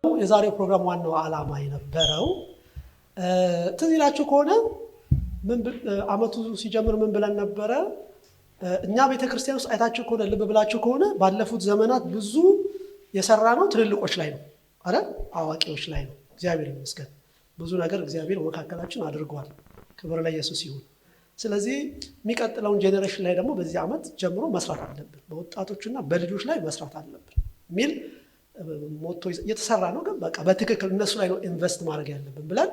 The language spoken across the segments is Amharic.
የዛሬው ፕሮግራም ዋናው ዓላማ የነበረው ትዝ ይላችሁ ከሆነ አመቱ ሲጀምር ምን ብለን ነበረ? እኛ ቤተክርስቲያን ውስጥ አይታችሁ ከሆነ፣ ልብ ብላችሁ ከሆነ፣ ባለፉት ዘመናት ብዙ የሰራነው ትልልቆች ላይ ነው አይደል? አዋቂዎች ላይ ነው። እግዚአብሔር ይመስገን፣ ብዙ ነገር እግዚአብሔር በመካከላችን አድርጓል። ክብር ለኢየሱስ ይሁን። ስለዚህ የሚቀጥለውን generation ላይ ደግሞ በዚህ ዓመት ጀምሮ መስራት አለብን፣ በወጣቶችና በልጆች ላይ መስራት አለብን የሚል motto እየተሰራ ነው። ግን በቃ በትክክል እነሱ ላይ ነው invest ማድረግ ያለብን ብለን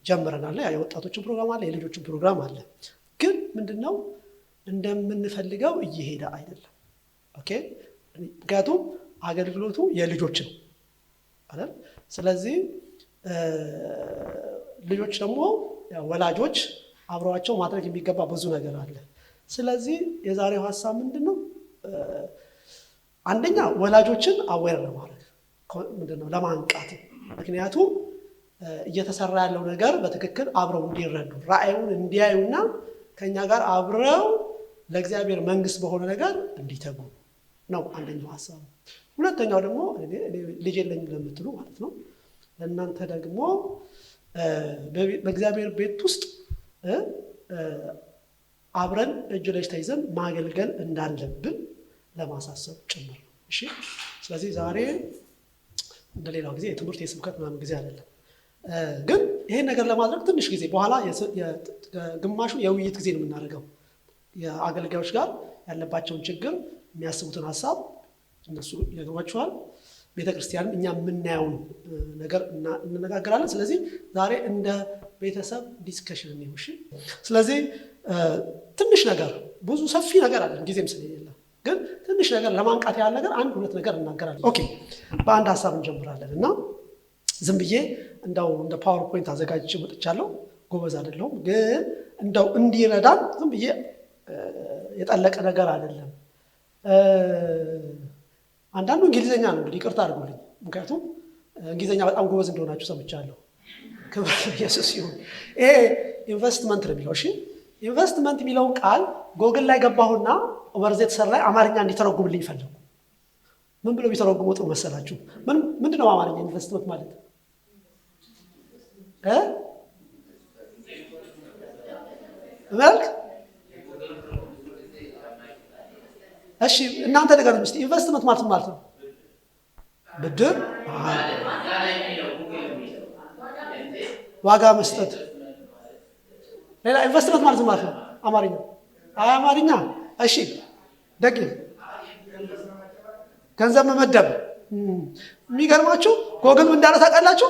ጀምረናል። የወጣቶችን ፕሮግራም አለ፣ የልጆችን ፕሮግራም አለ። ግን ምንድነው፣ እንደምንፈልገው እየሄደ አይደለም። Okay፣ ምክንያቱም አገልግሎቱ የልጆች ነው አይደል? ስለዚህ ልጆች ደግሞ ወላጆች አብረዋቸው ማድረግ የሚገባ ብዙ ነገር አለ። ስለዚህ የዛሬው ሀሳብ ምንድን ነው? አንደኛ ወላጆችን aware ለማድረግ፣ ምንድን ነው፣ ለማንቃት። ምክንያቱም እየተሰራ ያለው ነገር በትክክል አብረው እንዲረዱ፣ ራእዩን እንዲያዩና ከኛ ጋር አብረው ለእግዚአብሔር መንግስት በሆነ ነገር እንዲተጉ ነው አንደኛው ሀሳቡ። ሁለተኛው ደግሞ ልጅ የለኝም ለምትሉ ማለት ነው፣ ለእናንተ ደግሞ በእግዚአብሔር ቤት ውስጥ አብረን እጅ ለእጅ ተይዘን ማገልገል እንዳለብን ለማሳሰብ ጭምር ነው። እሺ፣ ስለዚህ ዛሬ እንደሌላው ጊዜ የትምህርት የስብከት ምናምን ጊዜ አይደለም። ግን ይሄን ነገር ለማድረግ ትንሽ ጊዜ በኋላ ግማሹ የውይይት ጊዜ ነው የምናደርገው። የአገልጋዮች ጋር ያለባቸውን ችግር፣ የሚያስቡትን ሀሳብ እነሱ ይነግሯችኋል። ቤተክርስቲያንም እኛ የምናየውን ነገር እንነጋገራለን። ስለዚህ ዛሬ እንደ ቤተሰብ discussion ነው። እሺ፣ ስለዚህ ትንሽ ነገር፣ ብዙ ሰፊ ነገር አለን፣ ጊዜም ስለሌለ ግን ትንሽ ነገር ለማንቃት ያህል ነገር አንድ ሁለት ነገር እናገራለን። Okay፣ በአንድ ሀሳብ እንጀምራለን እና ዝም ብዬ እንደው እንደ PowerPoint አዘጋጅቼ መጥቻለሁ። ጎበዝ አይደለሁም፣ ግን እንደው እንዲረዳን ዝም ብዬ፣ የጠለቀ ነገር አይደለም። አንዳንዱ እንግሊዝኛ ነው፣ እንግዲህ ይቅርታ አድርጉልኝ። ምክንያቱም እንግሊዝኛ በጣም ጎበዝ እንደሆናችሁ ሰምቻለሁ። ክብር ለኢየሱስ ይሁን። ይሄ ኢንቨስትመንት ነው የሚለው። እሺ፣ ኢንቨስትመንት የሚለውን ቃል ጎግል ላይ ገባሁና Übersetzer ላይ አማርኛ እንዲተረጉምልኝ ፈለጉ። ምን ብሎ ቢተረጉሙ ጥሩ መሰላችሁ? ምንድን ነው አማርኛ ኢንቨስትመንት ማለት? መልክ እሺ፣ እናንተ ንገሩኝ እስኪ፣ ኢንቨስትመንት ማለት ምን ማለት ነው? ብድር፣ ዋጋ መስጠት። ሌላ ኢንቨስትመንት ማለት ምን ማለት ነው? አማርኛ፣ አይ አማርኛ። እሺ ደግ፣ ገንዘብ መመደብ። የሚገርማችሁ ጎግል ምን እንዳለ ታውቃላችሁ?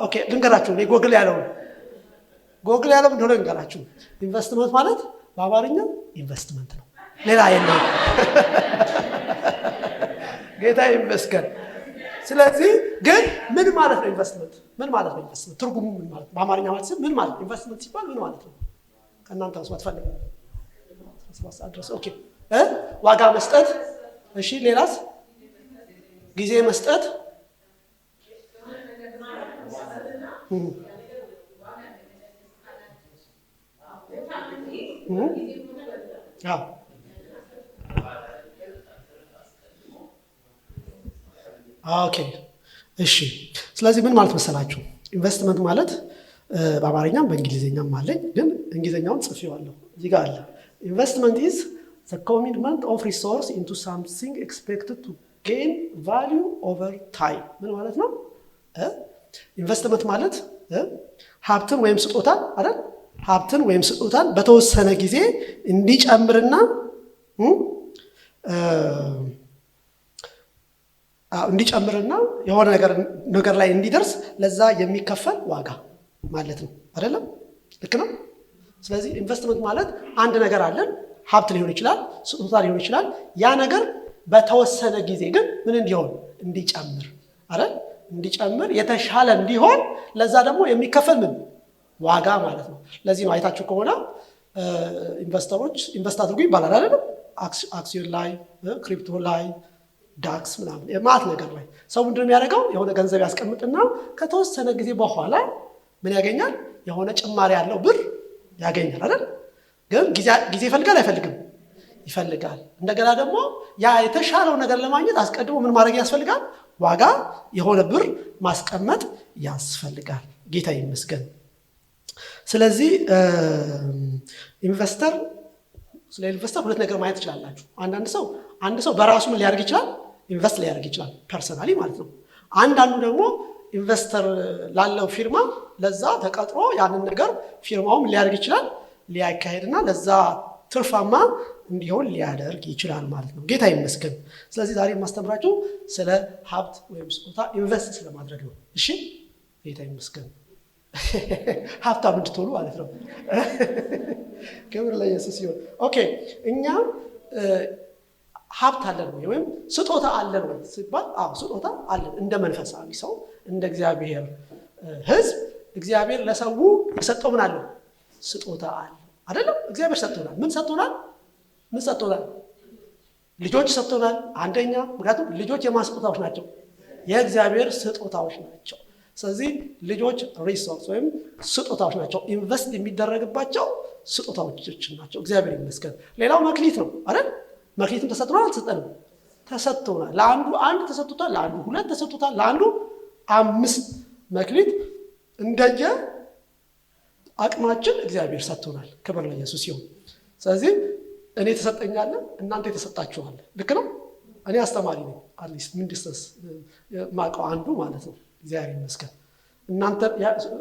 Okay፣ ልንገራችሁ። እኔ ጎግል ያለው እንደሆነ ልንገራችሁ። ኢንቨስትመንት ማለት በአማርኛ ኢንቨስትመንት ነው፣ ሌላ የለውም። ጌታ ይመስገን። ስለዚህ ግን ምን ማለት ነው ኢንቨስትመንት? ምን ማለት ነው ኢንቨስትመንት? ትርጉሙ ምን ማለት ነው? በአማርኛ ማለት ምን ማለት ነው? ኢንቨስትመንት ሲባል ምን ማለት ነው? ከእናንተ መስማት ፈልጋለሁ። 7 ሰዓት ድረስ። Okay፣ ዋጋ መስጠት። እሺ፣ ሌላስ? ጊዜ መስጠት። አዎ፣ okay፣ እሺ። ስለዚህ ምን ማለት መሰላችሁ? ኢንቨስትመንት ማለት በአማርኛም በእንግሊዝኛም አለኝ፣ ግን እንግሊዝኛውን ጽፌዋለሁ፣ እዚህ ጋር አለ። Investment is the commitment of resource into something expected to gain value over time። ምን ማለት ነው? ኢንቨስትመንት ማለት ሀብትን ወይም ስጦታን አይደል? ሀብትን ወይም ስጦታን በተወሰነ ጊዜ እንዲጨምርና የሆነ ነገር ላይ እንዲደርስ ለዛ የሚከፈል ዋጋ ማለት ነው። አይደለም? ልክ ነው። ስለዚህ ኢንቨስትመንት ማለት አንድ ነገር አለን፣ ሀብት ሊሆን ይችላል፣ ስጦታ ሊሆን ይችላል። ያ ነገር በተወሰነ ጊዜ ግን ምን እንዲሆን፣ እንዲጨምር አይደል? እንዲጨምር፣ የተሻለ እንዲሆን ለዛ ደግሞ የሚከፈል ምን ዋጋ ማለት ነው። ለዚህ ነው አይታችሁ ከሆነ investor ኦች invest አድርጉ ይባላል አይደለም? አክሲዮን ላይ፣ crypto ላይ፣ DAX ምናምን ማት ነገር ላይ ሰው ምንድን ነው የሚያደርገው? የሆነ ገንዘብ ያስቀምጥና ከተወሰነ ጊዜ በኋላ ምን ያገኛል? የሆነ ጭማሪ ያለው ብር ያገኛል አይደል? ግን ጊዜ ይፈልጋል አይፈልግም? ይፈልጋል። እንደገና ደግሞ ያ የተሻለው ነገር ለማግኘት አስቀድሞ ምን ማድረግ ያስፈልጋል? ዋጋ የሆነ ብር ማስቀመጥ ያስፈልጋል። ጌታ ይመስገን። ስለዚህ investor ስለ investor ሁለት ነገር ማየት ትችላላችሁ። አንዳንድ ሰው አንድ ሰው በራሱ ምን ሊያደርግ ይችላል? Invest ሊያደርግ ይችላል፣ personally ማለት ነው። አንዳንዱ ደግሞ investor ላለው ፊርማ ለዛ ተቀጥሮ ያንን ነገር ፊርማውም ሊያደርግ ይችላል፣ ሊያካሄድና ለዛ ትርፋማ እንዲሆን ሊያደርግ ይችላል ማለት ነው። ጌታ ይመስገን። ስለዚህ ዛሬ የማስተምራችሁ ስለ ሀብት ወይም ስጦታ invest ስለማድረግ ነው። እሺ፣ ጌታ ይመስገን። ሀብታም እንድትሆኑ ማለት ነው። ክብር ለኢየሱስ ይሁን። Okay፣ እኛ ሀብት አለን ወይ ወይም ስጦታ አለን ወይ ሲባል፣ አዎ ስጦታ አለን። እንደ መንፈሳዊ ሰው፣ እንደ እግዚአብሔር ሕዝብ እግዚአብሔር ለሰው የሰጠው ምን አለው? ስጦታ አለ አይደለም? እግዚአብሔር ሰጥቶናል። ምን ሰጥቶናል? ምን ሰጥቶናል? ልጆች ሰጥቶናል። አንደኛ፣ ምክንያቱም ልጆች የማን ስጦታዎች ናቸው? የእግዚአብሔር ስጦታዎች ናቸው። ስለዚህ ልጆች resource ወይም ስጦታዎች ናቸው። Invest የሚደረግባቸው ስጦታዎች ናቸው። እግዚአብሔር ይመስገን። ሌላው መክሊት ነው አይደል? መክሊትም ተሰጥቶናል አልተሰጠንም? ተሰጥቶናል። ለአንዱ አንድ ተሰጥቶታል፣ ለአንዱ ሁለት ተሰጥቶታል፣ ለአንዱ 5 መክሊት እንደየ አቅማችን እግዚአብሔር ሰጥቶናል። ክብር ለኢየሱስ ይሁን። ስለዚህ እኔ የተሰጠኝ አለ፣ እናንተ የተሰጣችኋል። ልክ ነው። እኔ አስተማሪ ነኝ። At least ምንድነው የማውቀው አንዱ ማለት ነው። እግዚአብሔር ይመስገን። እናንተ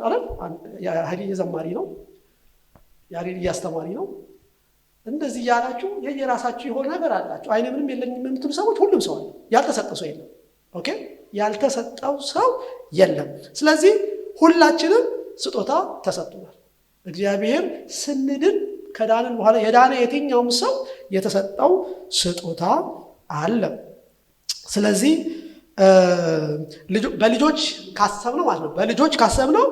አይደል? ኃይልዬ ዘማሪ ነው፣ ያሬድ አስተማሪ ነው። እንደዚህ እያላችሁ የየራሳችሁ የሆነ ነገር አላችሁ። አይኔ ምንም የለኝም የምትሉ ሰዎች ሁሉም ሰው አለ። ያልተሰጠው ሰው የለም። Okay፣ ያልተሰጠው ሰው የለም። ስለዚህ ሁላችንም ስጦታ ተሰጥቶናል። እግዚአብሔር ስንድን፣ ከዳንን በኋላ የዳነ የትኛውም ሰው የተሰጠው ስጦታ አለ። ስለዚህ በልጆች ካሰብነው ማለት ነው። በልጆች ካሰብነው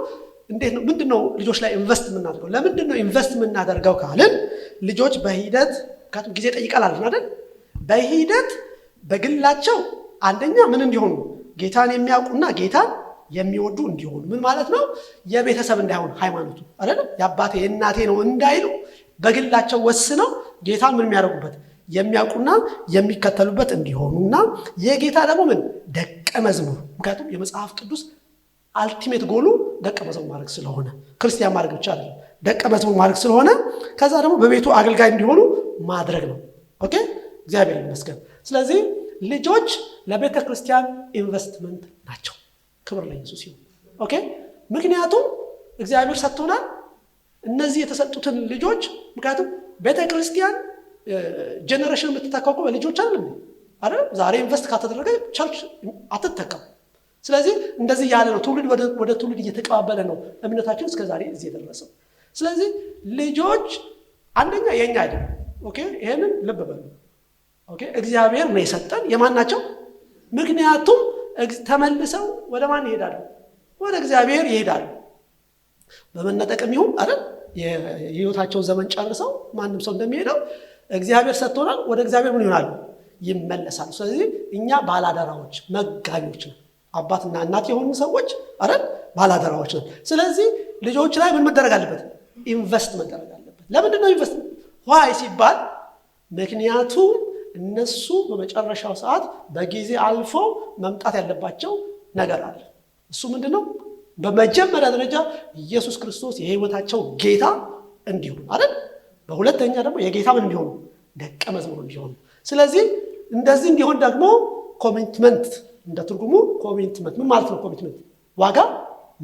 እንዴት ነው፣ ምንድን ነው ልጆች ላይ invest የምናደርገው? ለምንድን ነው invest የምናደርገው ካልን ልጆች በሂደት፣ ምክንያቱም ጊዜ ይጠይቃል አይደል? በሂደት በግላቸው አንደኛ ምን እንዲሆኑ? ጌታን የሚያውቁና ጌታን የሚወዱ እንዲሆኑ። ምን ማለት ነው? የቤተሰብ እንዳይሆን ሃይማኖቱ አይደለም፣ የአባቴ የእናቴ ነው እንዳይሉ በግላቸው ወስነው ጌታን ምን የሚያደርጉበት፣ የሚያውቁና የሚከተሉበት እንዲሆኑና የጌታ ደግሞ ምን ደቀ መዝሙር፣ ምክንያቱም የመጽሐፍ ቅዱስ ultimate goal ኡ ደቀ መዝሙር ማድረግ ስለሆነ፣ ክርስቲያን ማድረግ ብቻ አይደለም፣ ደቀ መዝሙር ማድረግ ስለሆነ፣ ከዛ ደግሞ በቤቱ አገልጋይ እንዲሆኑ ማድረግ ነው። Okay፣ እግዚአብሔር ይመስገን። ስለዚህ ልጆች ለቤተ ክርስቲያን ኢንቨስትመንት ናቸው። ክብር ለኢየሱስ ይሁን። Okay፣ ምክንያቱም እግዚአብሔር ሰጥቶናል እነዚህ የተሰጡትን ልጆች። ምክንያቱም ቤተ ክርስቲያን generation የምትተካው እኮ በልጆች አይደለም አይደለም። ዛሬ invest ካልተደረገ church አትተካም። ስለዚህ እንደዚህ ያለ ነው፣ ትውልድ ወደ ትውልድ እየተቀባበለ ነው እምነታችን እስከ ዛሬ እዚህ የደረሰው። ስለዚህ ልጆች አንደኛ የኛ አይደለም። Okay፣ ይሄንን ልብ በሉ። Okay፣ እግዚአብሔር ነው የሰጠን። የማን ናቸው? ምክንያቱም ተመልሰው ወደ ማን ይሄዳሉ? ወደ እግዚአብሔር ይሄዳሉ። በመነጠቅም ይሁን አይደል፣ የህይወታቸውን ዘመን ጨርሰው ማንም ሰው እንደሚሄደው እግዚአብሔር ሰጥቶናል። ወደ እግዚአብሔር ምን ይሆናሉ? ይመለሳሉ። ስለዚህ እኛ ባላደራዎች፣ መጋቢዎች ነን። አባትና እናት የሆኑ ሰዎች አይደል፣ ባላደራዎች ነን። ስለዚህ ልጆች ላይ ምን መደረግ አለበት? Invest መደረግ አለበት። ለምንድን ነው invest why ሲባል፣ ምክንያቱም እነሱ በመጨረሻው ሰዓት በጊዜ አልፎ መምጣት ያለባቸው ነገር አለ። እሱ ምንድን ነው? በመጀመሪያ ደረጃ ኢየሱስ ክርስቶስ የህይወታቸው ጌታ እንዲሆን አይደል? በሁለተኛ ደግሞ የጌታ ምን እንዲሆኑ? ደቀ መዝሙር እንዲሆኑ። ስለዚህ እንደዚህ እንዲሆን ደግሞ commitment፣ እንደ ትርጉሙ commitment ምን ማለት ነው? Commitment ዋጋ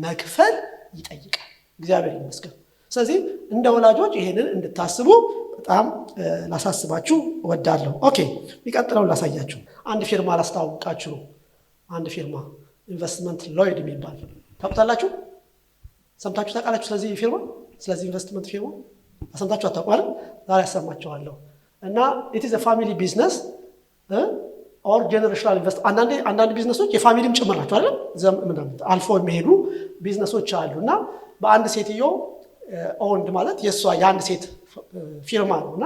መክፈል ይጠይቃል። እግዚአብሔር ይመስገን። ስለዚህ እንደ ወላጆች ይሄንን እንድታስቡ በጣም ላሳስባችሁ እወዳለሁ። Okay፣ የሚቀጥለውን ላሳያችሁ። አንድ ፊርማ ላስተዋውቃችሁ ነው። አንድ ፊርማ ኢንቨስትመንት ሎይድ የሚባል ታውቁታላችሁ? ሰምታችሁ ታውቃላችሁ? ስለዚህ ፊርማ፣ ስለዚህ ኢንቨስትመንት ፊርማ ሰምታችሁ አታውቁም አይደል? ዛሬ አሰማችኋለሁ። እና it is family business or generational invest። አንዳንድ business ኦች የ family ም ጭምር ናቸው አይደል? አልፎ የሚሄዱ ቢዝነሶች አሉ። እና በአንድ ሴትዮ owned ማለት የእሷ የአንድ ሴት ፊርማ ነው እና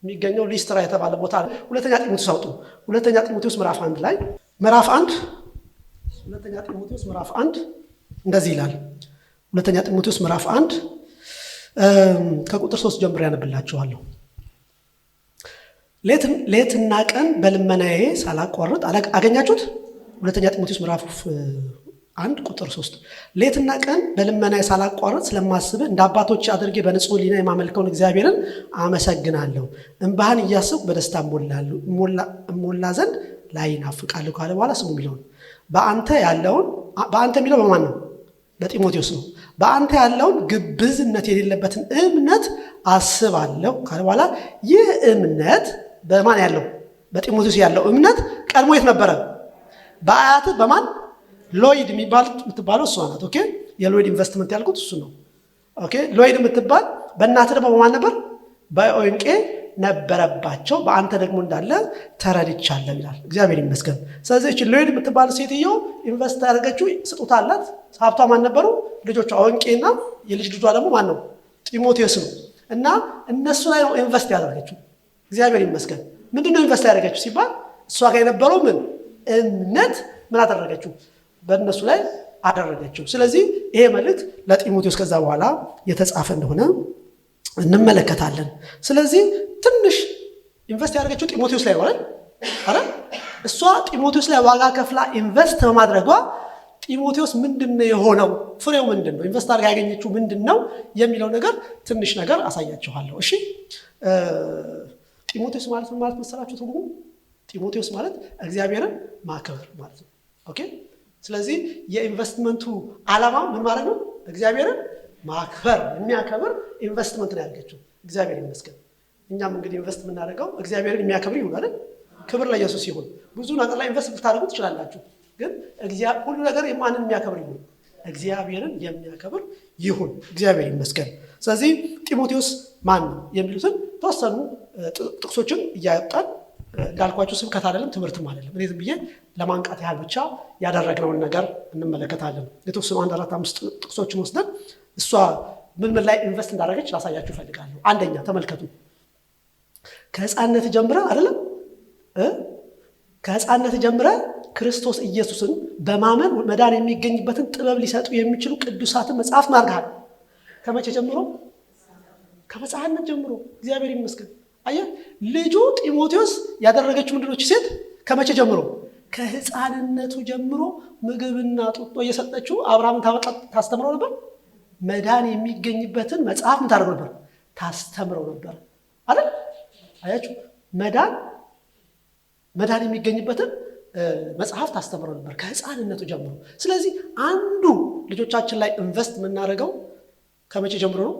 የሚገኘው ሊስትራ የተባለ ቦታ። ሁለተኛ ጢሞቴዎስ አውጡ። ሁለተኛ ጢሞቴዎስ ምዕራፍ 1 ላይ፣ ምዕራፍ 1፣ ሁለተኛ ጢሞቴዎስ ምዕራፍ 1 እንደዚህ ይላል። ሁለተኛ ጢሞቴዎስ ምዕራፍ 1 ከቁጥር 3 ጀምሬ ያነብላችኋለሁ። ሌትና ቀን በልመናዬ ሳላቋርጥ አገኛችሁት? ሁለተኛ ጢሞቴዎስ ምዕራፍ 1 ቁጥር 3 ሌትና ቀን በልመናዬ ሳላቋርጥ ስለማስብህ እንደ አባቶች አድርጌ በንጹህ ሕሊና የማመልከውን እግዚአብሔርን አመሰግናለሁ። እንባህን እያሰብኩ በደስታ እሞላ ዘንድ ላይ ናፍቃለሁ ካለ በኋላ ስሙ የሚለውን በአንተ ያለውን፣ በአንተ የሚለው በማን ነው? በጢሞቴዎስ ነው። በአንተ ያለውን ግብዝነት የሌለበትን እምነት አስባለሁ ካለ በኋላ ይህ እምነት በማን ያለው? በጢሞቴዎስ ያለው እምነት ቀድሞ የት ነበረ? በአያትህ በማን? ሎይድ የሚባል የምትባለው እሷ ናት። Okay፣ የሎይድ ኢንቨስትመንት ያልኩት እሱ ነው። Okay፣ ሎይድ የምትባል በእናትህ ደግሞ በማን ነበር? በኦንቄ ነበረባቸው፣ በአንተ ደግሞ እንዳለ ተረድቻለሁ ይላል። እግዚአብሔር ይመስገን። ስለዚህ እቺ ሎይድ የምትባል ሴትዮ invest ያደረገችው ስጦታ አላት። ሀብቷ ማን ነበሩ? ልጆቿ ኦንቄና የልጅ ልጇ ደግሞ ማን ነው? ጢሞቴዎስ ነው። እና እነሱ ላይ ነው invest ያደረገችው። እግዚአብሔር ይመስገን። ምንድን ነው invest ያደረገችው ሲባል እሷ ጋር የነበረው ምን እምነት ምን አደረገችው? በእነሱ ላይ አደረገችው። ስለዚህ ይሄ መልእክት ለጢሞቴዎስ ከዛ በኋላ የተጻፈ እንደሆነ እንመለከታለን። ስለዚህ ትንሽ invest ያደረገችው ጢሞቴዎስ ላይ ነው አይደል? እሷ ጢሞቴዎስ ላይ ዋጋ ከፍላ invest በማድረጓ ጢሞቴዎስ ምንድን ነው የሆነው? ፍሬው ምንድን ነው? Invest አድርጋ ያገኘችው ምንድን ነው የሚለው ነገር ትንሽ ነገር አሳያችኋለሁ። እሺ፣ ጢሞቴዎስ ማለት ምን ማለት መሰላችሁ? ትርጉሙ ጢሞቴዎስ ማለት እግዚአብሔርን ማክበር ማለት ነው። Okay፣ ስለዚህ የኢንቨስትመንቱ ዓላማ ምን ማለት ነው? እግዚአብሔርን ማክበር፣ የሚያከብር ኢንቨስትመንት ነው ያደረገችው። እግዚአብሔር ይመስገን። እኛም እንግዲህ invest የምናደርገው እግዚአብሔርን የሚያከብር ይሁን አይደል? ክብር ለኢየሱስ ይሁን። ብዙ ነገር ላይ invest ልታደርጉ ትችላላችሁ፣ ግን ሁሉ ነገር ማንን የሚያከብር ይሁን? እግዚአብሔርን የሚያከብር ይሁን። እግዚአብሔር ይመስገን። ስለዚህ ጢሞቴዎስ ማን ነው የሚሉትን ተወሰኑ ጥቅሶችን እያወጣን፣ እንዳልኳቸው ስብከት አይደለም፣ ትምህርትም አይደለም። እኔ ዝም ብዬ ለማንቃት ያህል ብቻ ያደረግነውን ነገር እንመለከታለን። የተወሰኑ አንድ አራት አምስት ጥቅሶችን ወስደን እሷ ምን ምን ላይ invest እንዳደረገች ላሳያችሁ እፈልጋለሁ። አንደኛ ተመልከቱ። ከሕፃንነት ጀምረ አይደለም፣ ከሕፃንነት ጀምረ ክርስቶስ ኢየሱስን በማመን መዳን የሚገኝበትን ጥበብ ሊሰጡ የሚችሉ ቅዱሳትን መጽሐፍት ማርግሃል። ከመቼ ጀምሮ? ከሕፃንነት ጀምሮ። እግዚአብሔር ይመስገን። አየህ፣ ልጁ ጢሞቴዎስ ያደረገችው ምንድን ነው? ሴት ከመቼ ጀምሮ? ከሕፃንነቱ ጀምሮ ምግብና ጡጦ እየሰጠችው አብርሃምን ታስተምረው ነበር። መዳን የሚገኝበትን መጽሐፍ ምን ታደርገው ነበር? ታስተምረው ነበር አይደል? አያችሁ፣ መዳን የሚገኝበትን መጽሐፍ ታስተምረው ነበር ከሕፃንነቱ ጀምሮ። ስለዚህ አንዱ ልጆቻችን ላይ invest የምናደርገው ከመቼ ጀምሮ ነው?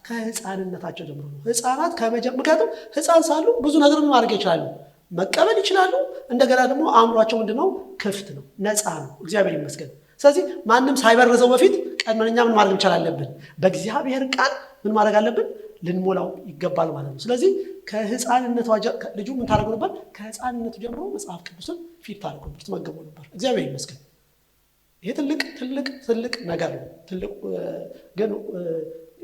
ከሕፃንነታቸው ጀምሮ ነው። ሕፃናት ምክንያቱም ሕፃን ሳሉ ብዙ ነገር ማድረግ ይችላሉ፣ መቀበል ይችላሉ። እንደገና ደግሞ አእምሯቸው ምንድነው? ክፍት ነው፣ ነፃ ነው። እግዚአብሔር ይመስገን። ስለዚህ ማንም ሳይበርዘው በፊት ቀድመን እኛ ምን ማድረግ መቻል አለብን? በእግዚአብሔር ቃል ምን ማድረግ አለብን? ልንሞላው ይገባል ማለት ነው። ስለዚህ ከሕፃንነቱ ልጁ ምን ታደርገው ነበር? ከሕፃንነቱ ጀምሮ መጽሐፍ ቅዱስን feed ታደርገው ነበር፣ ትመገበው ነበር። እግዚአብሔር ይመስገን። ይሄ ትልቅ ትልቅ ትልቅ ነገር ነው። ትልቅ ግን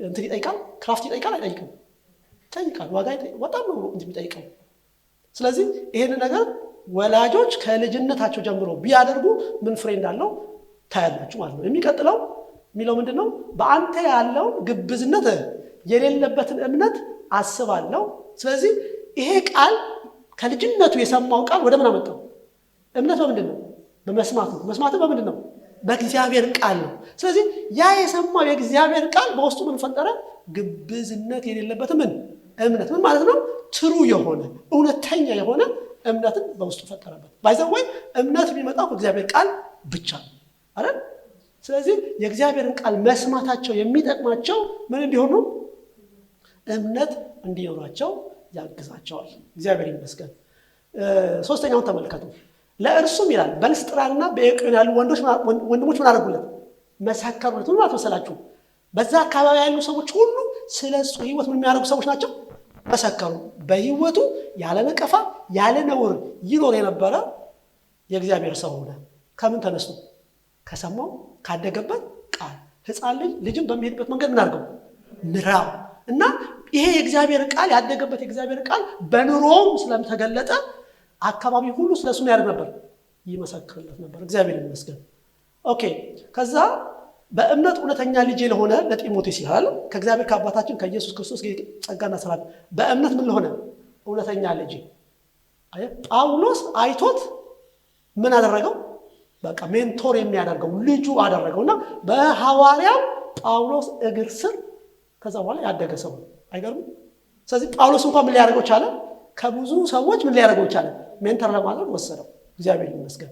እንትን ይጠይቃል፣ craft ይጠይቃል፣ አይጠይቅም? ይጠይቃል። ዋጋ በጣም ነው የሚጠይቀው። ስለዚህ ይሄን ነገር ወላጆች ከልጅነታቸው ጀምሮ ቢያደርጉ ምን ፍሬ እንዳለው ታያላችሁ ማለት ነው። የሚቀጥለው የሚለው ምንድን ነው? በአንተ ያለውን ግብዝነት የሌለበትን እምነት አስባለሁ። ስለዚህ ይሄ ቃል ከልጅነቱ የሰማው ቃል ወደ ምን አመጣው? እምነት በምንድን ነው? በመስማት ነው። መስማትም በምንድን ነው? በእግዚአብሔር ቃል ነው። ስለዚህ ያ የሰማው የእግዚአብሔር ቃል በውስጡ ምን ፈጠረ? ግብዝነት የሌለበት ምን እምነት። ምን ማለት ነው? True የሆነ፣ እውነተኛ የሆነ እምነትን በውስጡ ፈጠረበት። By the way፣ እምነት የሚመጣው ከእግዚአብሔር ቃል ብቻ ነው አይደል? ስለዚህ የእግዚአብሔርን ቃል መስማታቸው የሚጠቅማቸው ምን እንዲሆኑ? እምነት እንዲኖራቸው ያግዛቸዋል። እግዚአብሔር ይመስገን። ሶስተኛውን ተመልከቱ። ለእርሱም ይላል በልስጥራንና በኢቆንዮን ያሉ ወንድሞች ምን አደረጉለት? መሰከሩለት። ምን ማለት መሰላችሁ? በዛ አካባቢ ያሉ ሰዎች ሁሉ ስለ እሱ ሕይወት ምን የሚያደርጉ ሰዎች ናቸው? መሰከሩ። በሕይወቱ ያለ ነቀፋ ያለ ነውር ይኖር የነበረ የእግዚአብሔር ሰው ሆነ። ከምን ተነስቶ? ከሰማው፣ ካደገበት ቃል። ሕፃን ልጅ ልጅም በሚሄድበት መንገድ ምን አድርገው? ምራው። እና ይሄ የእግዚአብሔር ቃል፣ ያደገበት የእግዚአብሔር ቃል በኑሮውም ስለተገለጠ አካባቢ ሁሉ ስለ እሱ ያደርግ ነበር፣ ይመሰክርለት ነበር። እግዚአብሔር ይመስገን። Okay፣ ከዛ በእምነት እውነተኛ ልጄ ለሆነ ለጢሞቴዎስ ይላል፣ ከእግዚአብሔር ከአባታችን ከኢየሱስ ክርስቶስ ጸጋና ሰላም። በእምነት ምን ለሆነ? እውነተኛ ልጄ። ጳውሎስ አይቶት ምን አደረገው? በቃ mentor የሚያደርገው ልጁ አደረገው እና በሐዋርያው ጳውሎስ እግር ስር ከዛ በኋላ ያደገ ሰው ነው። አይገርምም? ስለዚህ ጳውሎስ እንኳን ምን ሊያደርገው ቻለ? ከብዙ ሰዎች ምን ሊያደርገው ቻለ? mentor ለማድረግ ወሰደው። እግዚአብሔር ይመስገን።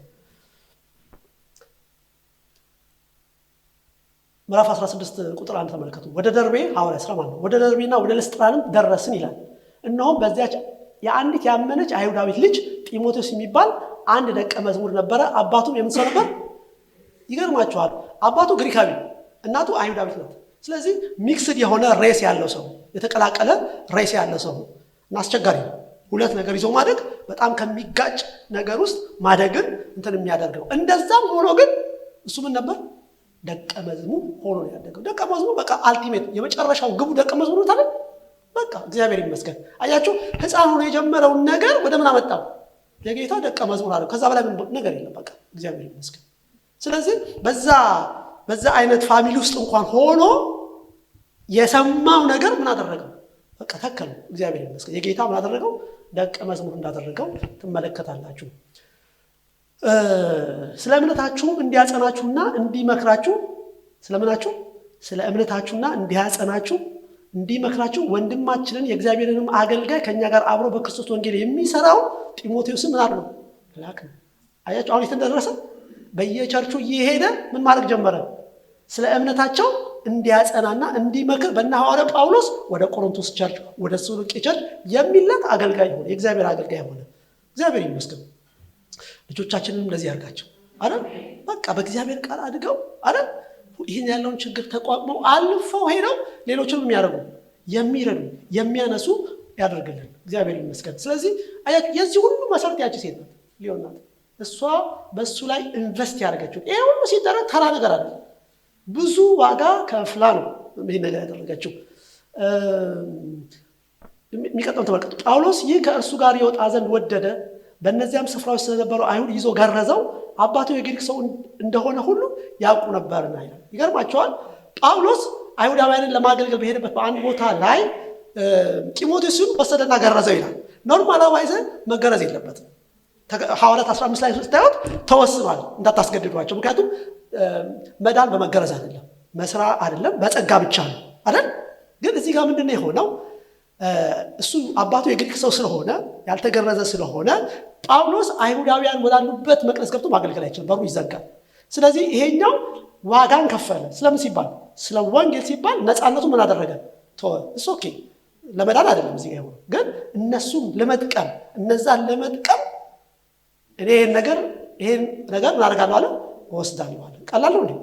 ምዕራፍ 16 ቁጥር 1 ተመልከቱ። ወደ ደርቤ ሐዋርያ ሥራ ማለት ነው። ወደ ደርቤና ወደ ልስጥራንም ደረስን ይላል። እነሆም በዚያች የአንዲት ያመነች አይሁዳዊት ልጅ ጢሞቴዎስ የሚባል አንድ ደቀ መዝሙር ነበረ። አባቱም የምን ሰው ነበር? ይገርማችኋል። አባቱ ግሪካዊ፣ እናቱ አይሁዳዊት ናት። ስለዚህ mixed የሆነ race ያለው ሰው፣ የተቀላቀለ race ያለው ሰው እና አስቸጋሪ ነው። ሁለት ነገር ይዞ ማደግ በጣም ከሚጋጭ ነገር ውስጥ ማደግን እንትን የሚያደርግ ነው። እንደዛም ሆኖ ግን እሱ ምን ነበር? ደቀ መዝሙር ሆኖ ነው ያደገው። ደቀ መዝሙር በቃ ultimate የመጨረሻው ግቡ ደቀ መዝሙር ታለ። በቃ እግዚአብሔር ይመስገን። አያችሁ፣ ሕፃን ሆኖ የጀመረውን ነገር ወደ ምን አመጣው? የጌታ ደቀ መዝሙር አለው። ከዛ በላይ ምን ነገር የለም። በቃ እግዚአብሔር ይመስገን። ስለዚህ በዛ አይነት family ውስጥ እንኳን ሆኖ የሰማው ነገር ምን አደረገው? በቃ ተከለው። እግዚአብሔር ይመስገን። የጌታ ምን አደረገው? ደቀ መዝሙር እንዳደረገው ትመለከታላችሁ። ስለ እምነታችሁም እንዲያጸናችሁና እንዲመክራችሁ ስለምናችሁ ስለ እምነታችሁና እንዲያጸናችሁ እንዲመክራችሁ ወንድማችንን የእግዚአብሔርንም አገልጋይ ከኛ ጋር አብሮ በክርስቶስ ወንጌል የሚሰራው ጢሞቴዎስን ምን አድርገው ላክ ነው። አያችሁ አሁን የት እንደደረሰ። በየቸርቹ እየሄደ ምን ማድረግ ጀመረ? ስለ እምነታቸው እንዲያጸናና እንዲመክር በእነ ሐዋርያው ጳውሎስ ወደ ቆሮንቶስ church፣ ወደ ተሰሎንቄ church የሚላክ አገልጋይ ሆነ። የእግዚአብሔር አገልጋይ ሆነ። እግዚአብሔር ይመስገን። ልጆቻችንንም እንደዚህ ያርጋቸው አይደል? በቃ በእግዚአብሔር ቃል አድገው አይደል? ይህን ያለውን ችግር ተቋቁመው አልፈው ሄደው ሌሎችንም የሚያደርጉ የሚረዱ የሚያነሱ ያደርግልን። እግዚአብሔር ይመስገን። ስለዚህ አያችሁ የዚህ ሁሉ መሰረት ያቺ ሴት ናት፣ ሊዮን ናት። እሷ በእሱ ላይ invest ያደረገችው ይሄ ሁሉ ሲደረግ ተራ ነገር አለ። ብዙ ዋጋ ከፍላ ነው ይህን ነገር ያደረገችው። የሚቀጥለው ተመልከቱ። ጳውሎስ ይህ ከእርሱ ጋር ይወጣ ዘንድ ወደደ። በእነዚያም ስፍራዎች ስለነበረው አይሁድ ይዞ ገረዘው፣ አባቱ የግሪክ ሰው እንደሆነ ሁሉ ያውቁ ነበርና ይላል። ይገርማቸዋል። ጳውሎስ አይሁዳውያንን ለማገልገል በሄደበት በአንድ ቦታ ላይ ጢሞቴዎስን ወሰደና ገረዘው ይላል። normal wise መገረዝ የለበትም። ሐዋርያት 15 ላይ ስታዩት ተወስኗል፣ እንዳታስገድዷቸው። ምክንያቱም መዳን በመገረዝ አይደለም፣ መስራ አይደለም፣ በጸጋ ብቻ ነው አይደል? ግን እዚህ ጋር ምንድን ነው የሆነው? እሱ አባቱ የግሪክ ሰው ስለሆነ ያልተገረዘ ስለሆነ ጳውሎስ አይሁዳውያን ወዳሉበት መቅደስ ገብቶ ማገልገል አይችልም፣ በሩ ይዘጋል። ስለዚህ ይሄኛው ዋጋን ከፈለ። ስለምን ሲባል? ስለ ወንጌል ሲባል ነፃነቱ ምን አደረገ? ተወ። እሱ okay፣ ለመዳን አይደለም እዚህ ጋር የሆነው፣ ግን እነሱን ለመጥቀም እነዛን ለመጥቀም እኔ ይሄን ነገር ምን አደርጋለሁ አለ፣ እወስዳለሁ አለ። ቀላል ነው እንዴ?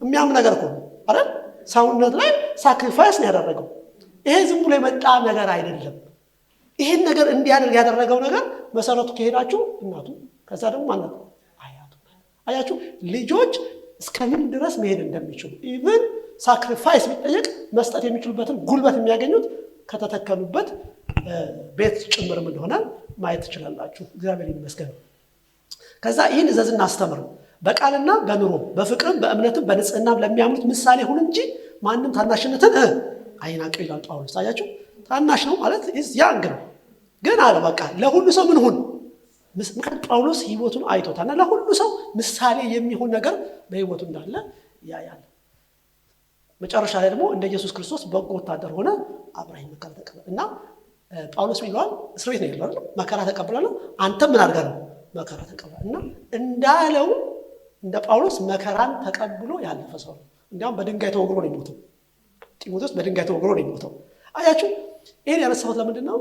የሚያም ነገር እኮ ነው አይደል? ሰውነት ላይ sacrifice ነው ያደረገው። ይሄ ዝም ብሎ የመጣ ነገር አይደለም። ይሄን ነገር እንዲያደርግ ያደረገው ነገር መሰረቱ ከሄዳችሁ እናቱ፣ ከዛ ደግሞ ማናት? አያቱ። አያችሁ ልጆች እስከምን ድረስ መሄድ እንደሚችሉ even sacrifice ቢጠየቅ መስጠት የሚችሉበትን ጉልበት የሚያገኙት ከተተከሉበት ቤት ጭምርም እንደሆነ ማየት ትችላላችሁ። እግዚአብሔር ይመስገን። ከዛ ይህን እዘዝና አስተምር፣ በቃልና በኑሮ በፍቅርም በእምነትም በንጽህናም ለሚያምኑት ምሳሌ ሁን እንጂ ማንም ታናሽነትን አይናቀው ይላል ጳውሎስ። አያችሁ ታናሽ ነው ማለት young ነው፣ ግን አለ በቃ ለሁሉ ሰው ምን ሁን። ምክንያቱም ጳውሎስ ህይወቱን አይቶታልና ለሁሉ ሰው ምሳሌ የሚሆን ነገር በህይወቱ እንዳለ ያያል። መጨረሻ ላይ ደግሞ እንደ ኢየሱስ ክርስቶስ በጎ ወታደር ሆነ አብረኸኝ መከራ ተቀበል እና ጳውሎስ ምን ይለዋል? እስር ቤት ነው ያለው አይደል? መከራ ተቀብላለሁ፣ አንተም ምን አድርገህ ነው መከራ ተቀበል እና እንዳለው እንደ ጳውሎስ መከራን ተቀብሎ ያለፈ ሰው ነው። እንዲያውም በድንጋይ ተወግሮ ነው የሞተው። ጢሞቴዎስ በድንጋይ ተወግሮ ነው የሞተው። አያችሁ ይሄን ያነሳሁት ለምንድን ነው?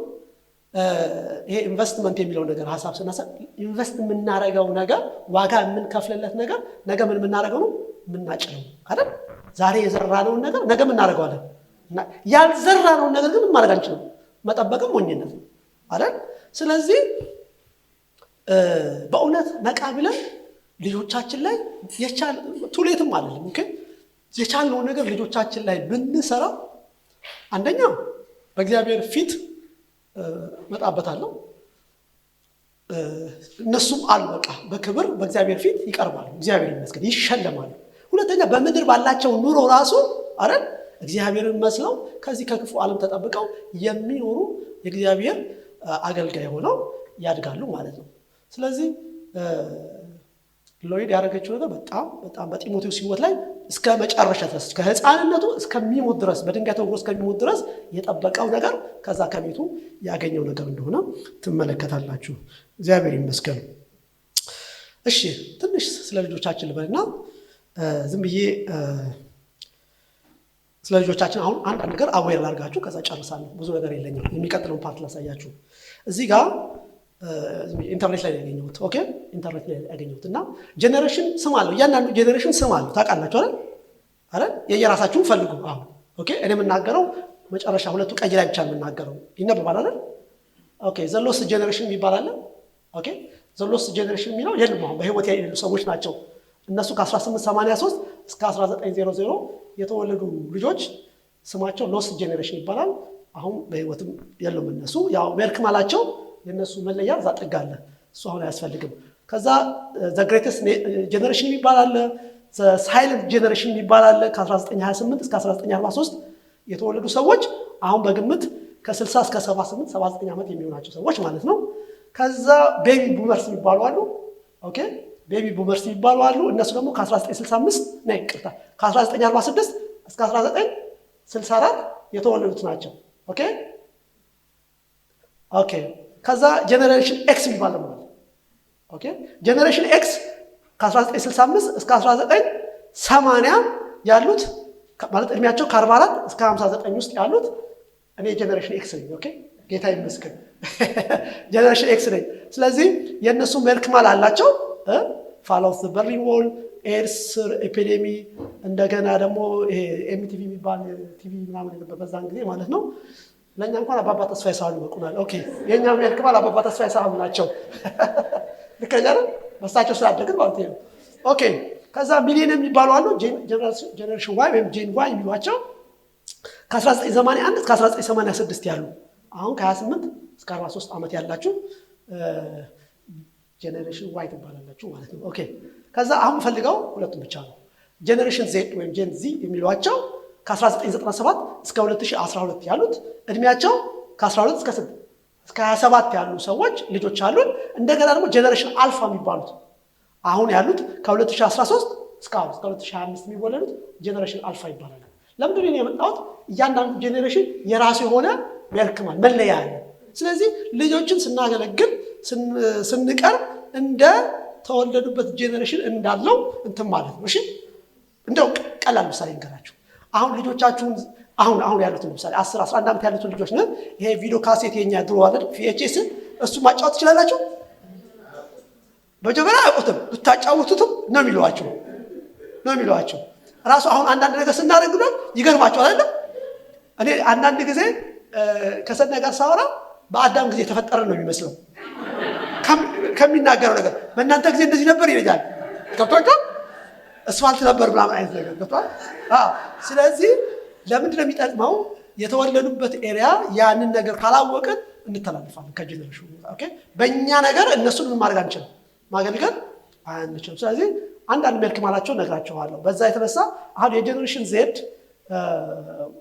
ይሄ ኢንቨስትመንት የሚለው ነገር ሐሳብ ስናሰብ invest የምናረገው ነገር ዋጋ የምንከፍልለት ነገር ነገ ምን የምናረገው ነው የምናጭደው አይደል? ዛሬ የዘራነውን ነገር ነገ እናደርገዋለን። እና ያልዘራነውን ነገር ግን ምን ማድረግ አንችልም። መጠበቅም ሞኝነት ነው አይደል? ስለዚህ በእውነት ነቃ ብለን ልጆቻችን ላይ too late ም አይደለም okay፣ የቻልነውን ነገር ልጆቻችን ላይ ብንሰራ አንደኛ በእግዚአብሔር ፊት እመጣበታለሁ፣ እነሱም አሉ በቃ በክብር በእግዚአብሔር ፊት ይቀርባሉ፣ እግዚአብሔር ይመስገን ይሸለማሉ። ሁለተኛ በምድር ባላቸው ኑሮ ራሱ አይደል እግዚአብሔርን መስለው ከዚህ ከክፉ ዓለም ተጠብቀው የሚኖሩ የእግዚአብሔር አገልጋይ ሆነው ያድጋሉ ማለት ነው። ስለዚህ ሎይድ ያደረገችው ነገር በጣም በጣም በጢሞቴዎስ ሕይወት ላይ እስከ መጨረሻ ድረስ፣ ከህፃንነቱ እስከሚሞት ድረስ፣ በድንጋይ ተወግሮ እስከሚሞት ድረስ የጠበቀው ነገር ከዛ ከቤቱ ያገኘው ነገር እንደሆነ ትመለከታላችሁ። እግዚአብሔር ይመስገን። እሺ፣ ትንሽ ስለ ልጆቻችን ልበልና ዝም ብዬ ስለ ልጆቻችን አሁን አንድ ነገር aware ላድርጋችሁ፣ ከዛ ጨርሳለሁ። ብዙ ነገር የለኝም። የሚቀጥለውን part ላሳያችሁ። እዚህ ጋር ኢንተርኔት ላይ ያገኘሁት፣ okay፣ ኢንተርኔት ላይ ያገኘሁት እና generation ስም አለው። እያንዳንዱ generation ስም አለው። ታውቃላችሁ አይደል? አይደል? የየራሳችሁን ፈልጉ። አሁን okay፣ እኔ የምናገረው መጨረሻ ሁለቱ ቀይ ላይ ብቻ የምናገረው ይነበባል አይደል? Okay፣ the lost generation የሚባል አለ። Okay፣ the lost generation የሚለው የሉም፣ አሁን በህይወት የሌሉ ሰዎች ናቸው። እነሱ ከ1883 እስከ 1900 የተወለዱ ልጆች ስማቸው lost generation ይባላል። አሁን በህይወትም የሉም እነሱ። ያው Merkmal ኣቸው የእነሱ መለያ እዛ ጥግ አለ። እሱ አሁን አያስፈልግም። ከዛ the greatest generation የሚባል አለ። Silent generation የሚባል አለ። ከ1928 እስከ 1943 የተወለዱ ሰዎች አሁን በግምት ከ60 እስከ 78፣ 79 ዓመት የሚሆናቸው ሰዎች ማለት ነው። ከዛ baby boomers የሚባሉ አሉ። Okay፣ baby boomers የሚባሉ አሉ። እነሱ ደግሞ ከ1965፣ ነ ይቅርታ፣ ከ1946 እስከ 1964 የተወለዱት ናቸው። Okay፣ ከዛ Generation X የሚባል ደግሞ አለ። Okay፣ Generation X ከ1965 እስከ 1980 ያሉት፣ ማለት እድሜያቸው ከ44 እስከ 59 ውስጥ ያሉት። እኔ Generation X ነኝ። Okay፣ ጌታ ይመስገን፣ Generation X ነኝ። ስለዚህ የእነሱ Merkmal አላቸው። Fall of Berlin Wall፣ AIDS epidemic፣ እንደገና ደግሞ MTV የሚባል ቲቪ ምናምን የነበር በዛን ጊዜ ማለት ነው። ለእኛ እንኳን አባባ ተስፋዬ ሳህሉ ይበቁናል። Okay፣ የእኛ Merkmal አባባ ተስፋዬ ሳህሉ ናቸው። ልክ ነኝ አይደል? በሳቸው ስላደግን ማለት ነው። Okay፣ ከዛ millennium የሚባሉ አሉ። Generation Y ወይም Gen Y የሚሏቸው ከ1981 እስከ 1986 ያሉ፣ አሁን ከ28 እስከ 43 ዓመት ያላችሁ Generation Y ትባላላችሁ ማለት ነው። Okay፣ ከዛ አሁን ፈልገው ሁለቱም ብቻ ነው። Generation Z ወይም Gen Z የሚሏቸው ከ1997 እስከ 2012 ያሉት፣ እድሜያቸው ከ12 እስከ 27 ያሉ ሰዎች ልጆች አሉን። እንደገና ደግሞ Generation Alpha የሚባሉት አሁን ያሉት ከ2013 እስከ አሁን እስከ 2025 የሚወለዱት Generation Alpha ይባላሉ። ለምንድን ነው የመጣሁት? እያንዳንዱ generation የራሱ የሆነ Merkmal መለያ አለ። ስለዚህ ልጆችን ስናገለግል፣ ስንቀርብ እንደ ተወለዱበት generation እንዳለው እንትን ማለት ነው። እሺ፣ እንደው ቀላል ምሳሌ ልንገራችሁ። አሁን ልጆቻችሁን አሁን አሁን ያሉትን ለምሳሌ 10፣ 11 ዓመት ያሉትን ልጆች ነ ይሄ ቪዲዮ ካሴት የኛ ድሮ አይደል VHS፣ እሱ ማጫወት ትችላላችሁ? መጀመሪያ አያውቁትም። ብታጫውቱትም ነው የሚሏቸው። ራሱ አሁን አንዳንድ ነገር ስናደርግ ነው ይገርማቸዋል አይደለም? እኔ አንዳንድ ጊዜ ከሰናይ ጋር ሳወራ በአዳም ጊዜ የተፈጠረ ነው የሚመስለው ከሚናገረው ነገር። በእናንተ ጊዜ እንደዚህ ነበር ይለኛል። ገብቷቸዋል። እስፋልት ነበር ምናምን አይነት ነገር ገብቷል። ስለዚህ ለምንድን ነው የሚጠቅመው? የተወለዱበት area ያንን ነገር ካላወቅን እንተላልፋለን ከ generation ኑ። Okay፣ በእኛ ነገር እነሱን ምን ማድረግ አንችልም፣ ማገልገል አንችልም። ስለዚህ አንዳንድ Merkmal ኣቸው ነግራቸዋለሁ። በዛ የተነሳ አሁን የ Generation Z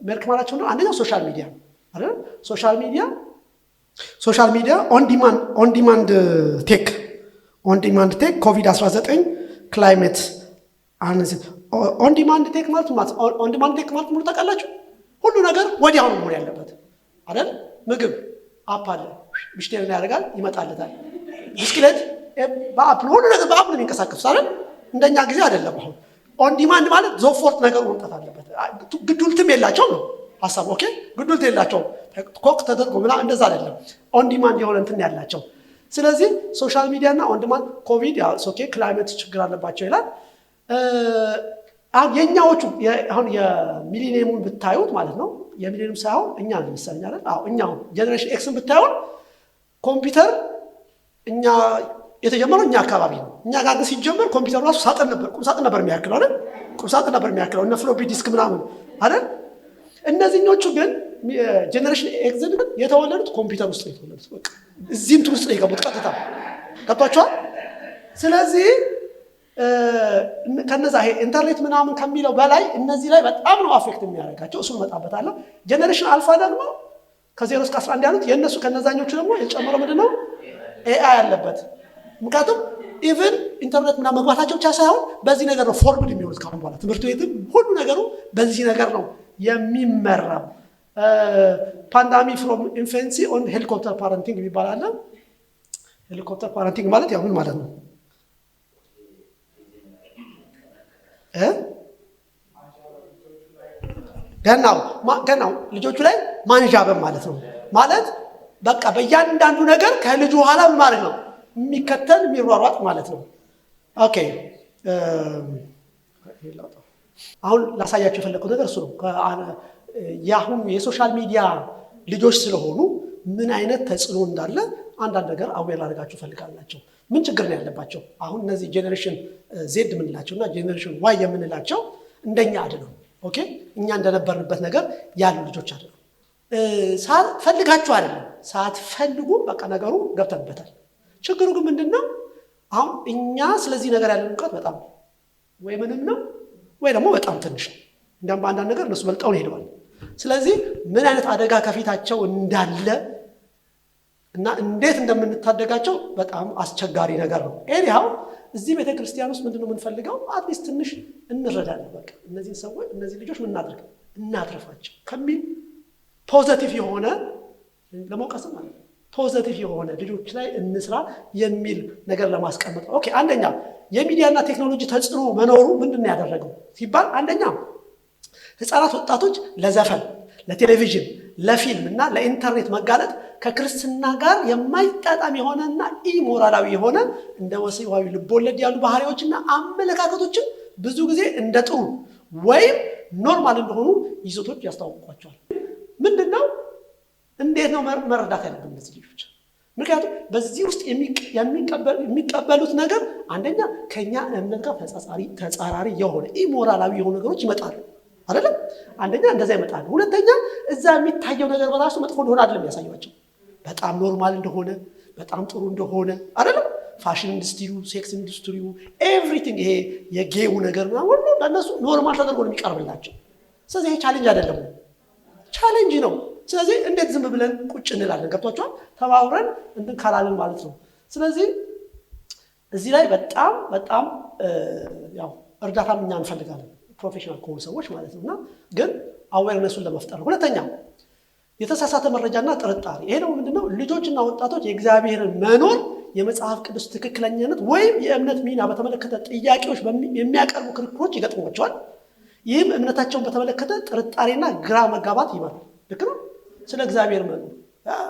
Merkmal ኣቸው ነው፣ አንደኛው social media ነው አይደል? Social media፣ on demand tech፣ ኮቪድ 19፣ climate። On demand tech ማለት ሙሉ ታውቃላችሁ? ሁሉ ነገር ወዲያው ነው መሆን ያለበት አይደል? ምግብ app አለ፣ bestell ያደርጋል፣ ይመጣለታል። ብስክሌት በ app ነው፣ ሁሉ ነገር በ app ነው የሚንቀሳቀሱት አይደል? እንደኛ ጊዜ አይደለም። አሁን on demand ማለት sofort ነገሩ መምጣት አለበት። Geduld ም የላቸውም ነው ሀሳብ። Okay፣ Geduld የላቸውም። ኮክ ተደርጎ ምናምን እንደዛ አይደለም። On demand የሆነ እንትን ያላቸው። ስለዚህ social media እና on demand፣ ኮቪድ፣ okay፣ climate ችግር አለባቸው ይላል። አሁን የእኛዎቹ አሁን የ millennium ኡን ብታዩት ማለት ነው፣ የ millennium ሳይሆን እኛ ነው መሰለኝ አይደል? አዎ፣ እኛው Generation X ን ብታዩን ኮምፒውተር እኛ የተጀመረው እኛ አካባቢ ነው። እኛ ጋር ግን ሲጀመር ኮምፒውተሩ ራሱ ሳጥን ነበር፣ ቁም ሳጥን ነበር የሚያክለው አይደል? ቁም ሳጥን ነበር የሚያክለው፣ እነ floppy disk ምናምን አይደል? እነዚህኞቹ ግን Generation X ግን የተወለዱት ኮምፒውተር ውስጥ ነው የተወለዱት። በቃ እዚህ እንትን ውስጥ ነው የገቡት ቀጥታ፣ ገብቷቸዋል። ስለዚህ ከነዛ ይሄ ኢንተርኔት ምናምን ከሚለው በላይ እነዚህ ላይ በጣም ነው affect የሚያደርጋቸው። እሱን እመጣበታለሁ። Generation Alpha ደግሞ ከ0 እስከ 11 ያሉት የእነሱ ከነዛኞቹ ደግሞ የጨመረው ምንድን ነው? AI አለበት። ምክንያቱም even ኢንተርኔት ምናምን መግባታቸው ብቻ ሳይሆን በዚህ ነገር ነው formed የሚሆኑት። ካሁን በኋላ ትምህርት ቤትም ሁሉ ነገሩ በዚህ ነገር ነው የሚመራው። Pandemic from infancy on helicopter parenting የሚባል አለ። Helicopter parenting ማለት ያው ምን ማለት ነው? እ ገናው ገናው ልጆቹ ላይ ማንዣበብ ማለት ነው። ማለት በቃ በእያንዳንዱ ነገር ከልጁ ኋላ ምን ማለት ነው? የሚከተል፣ የሚሯሯጥ ማለት ነው። Okay፣ አሁን ላሳያቸው የፈለግኩት ነገር እሱ ነው። የአሁኑ የ social media ልጆች ስለሆኑ ምን አይነት ተጽዕኖ እንዳለ አንዳንድ ነገር aware ላደርጋችሁ እፈልጋላቸው። ምን ችግር ነው ያለባቸው? አሁን እነዚህ generation Z የምንላቸው እና generation Y የምንላቸው እንደኛ አይደሉም። Okay፣ እኛ እንደነበርንበት ነገር ያሉ ልጆች አይደሉም። ፈልጋችሁ አይደለም፣ ሳትፈልጉ በቃ ነገሩ ገብተንበታል። ችግሩ ግን ምንድን ነው? አሁን እኛ ስለዚህ ነገር ያለን እውቀት በጣም ወይ ምንም ነው ወይ ደግሞ በጣም ትንሽ ነው። እንዲያውም በአንዳንድ ነገር እነሱ በልጠውን ሄደዋል። ስለዚህ ምን አይነት አደጋ ከፊታቸው እንዳለ እና እንዴት እንደምንታደጋቸው በጣም አስቸጋሪ ነገር ነው። Anyhow እዚህ ቤተ ክርስቲያን ውስጥ ምንድነው የምንፈልገው? At least ትንሽ እንረዳለን። በቃ እነዚህን ሰዎች፣ እነዚህ ልጆች ምን እናድርግ፣ እናትርፋቸው ከሚል positive የሆነ፣ ለመውቀስም ማለት ነው፣ positive የሆነ ልጆች ላይ እንስራ የሚል ነገር ለማስቀመጥ ነው። Okay፣ አንደኛ የሚዲያና ቴክኖሎጂ ተጽዕኖ መኖሩ ምንድን ነው ያደረገው ሲባል፣ አንደኛ ህፃናት፣ ወጣቶች ለዘፈን፣ ለቴሌቪዥን፣ ለፊልም እና ለኢንተርኔት መጋለጥ ከክርስትና ጋር የማይጣጣም የሆነና ኢሞራላዊ የሆነ እንደ ወሲባዊ ልቦለድ ያሉ ባህሪዎችና አመለካከቶችን ብዙ ጊዜ እንደ ጥሩ ወይም normal እንደሆኑ ይዘቶች ያስተዋውቋቸዋል። ምንድን ነው፣ እንዴት ነው መረዳት ያለብን እነዚህ ልጆች? ምክንያቱም በዚህ ውስጥ የሚቀበሉት ነገር አንደኛ ከኛ እምነት ጋር ተጻራሪ የሆነ ኢሞራላዊ የሆኑ ነገሮች ይመጣሉ አይደለም? አንደኛ እንደዛ ይመጣሉ። ሁለተኛ እዛ የሚታየው ነገር በራሱ መጥፎ እንደሆነ አይደለም ያሳዩቸው፣ በጣም normal እንደሆነ፣ በጣም ጥሩ እንደሆነ አይደለም። Fashion industry ው፣ sex industry ው፣ everything፣ ይሄ የ gay ው ነገር ምናምን ሁሉ ለእነሱ normal ተደርጎ ነው የሚቀርብላቸው። ስለዚህ ይሄ challenge አይደለም፣ challenge ነው። ስለዚህ እንዴት ዝም ብለን ቁጭ እንላለን? ገብቷቸዋል? ተባብረን እንትን ካላልን ማለት ነው። ስለዚህ እዚህ ላይ በጣም በጣም ያው እርዳታም እኛ እንፈልጋለን፣ professional ከሆኑ ሰዎች ማለት ነው። እና ግን awareness ኡን ለመፍጠር ነው። ሁለተኛ የተሳሳተ መረጃና ጥርጣሬ። ይሄ ደግሞ ምንድነው? ልጆችና ወጣቶች የእግዚአብሔርን መኖር፣ የመጽሐፍ ቅዱስ ትክክለኛነት ወይም የእምነት ሚና በተመለከተ ጥያቄዎች የሚያቀርቡ ክርክሮች ይገጥሟቸዋል። ይህም እምነታቸውን በተመለከተ ጥርጣሬና ግራ መጋባት ይመራል። ልክ ነው። ስለ እግዚአብሔር መኖር፣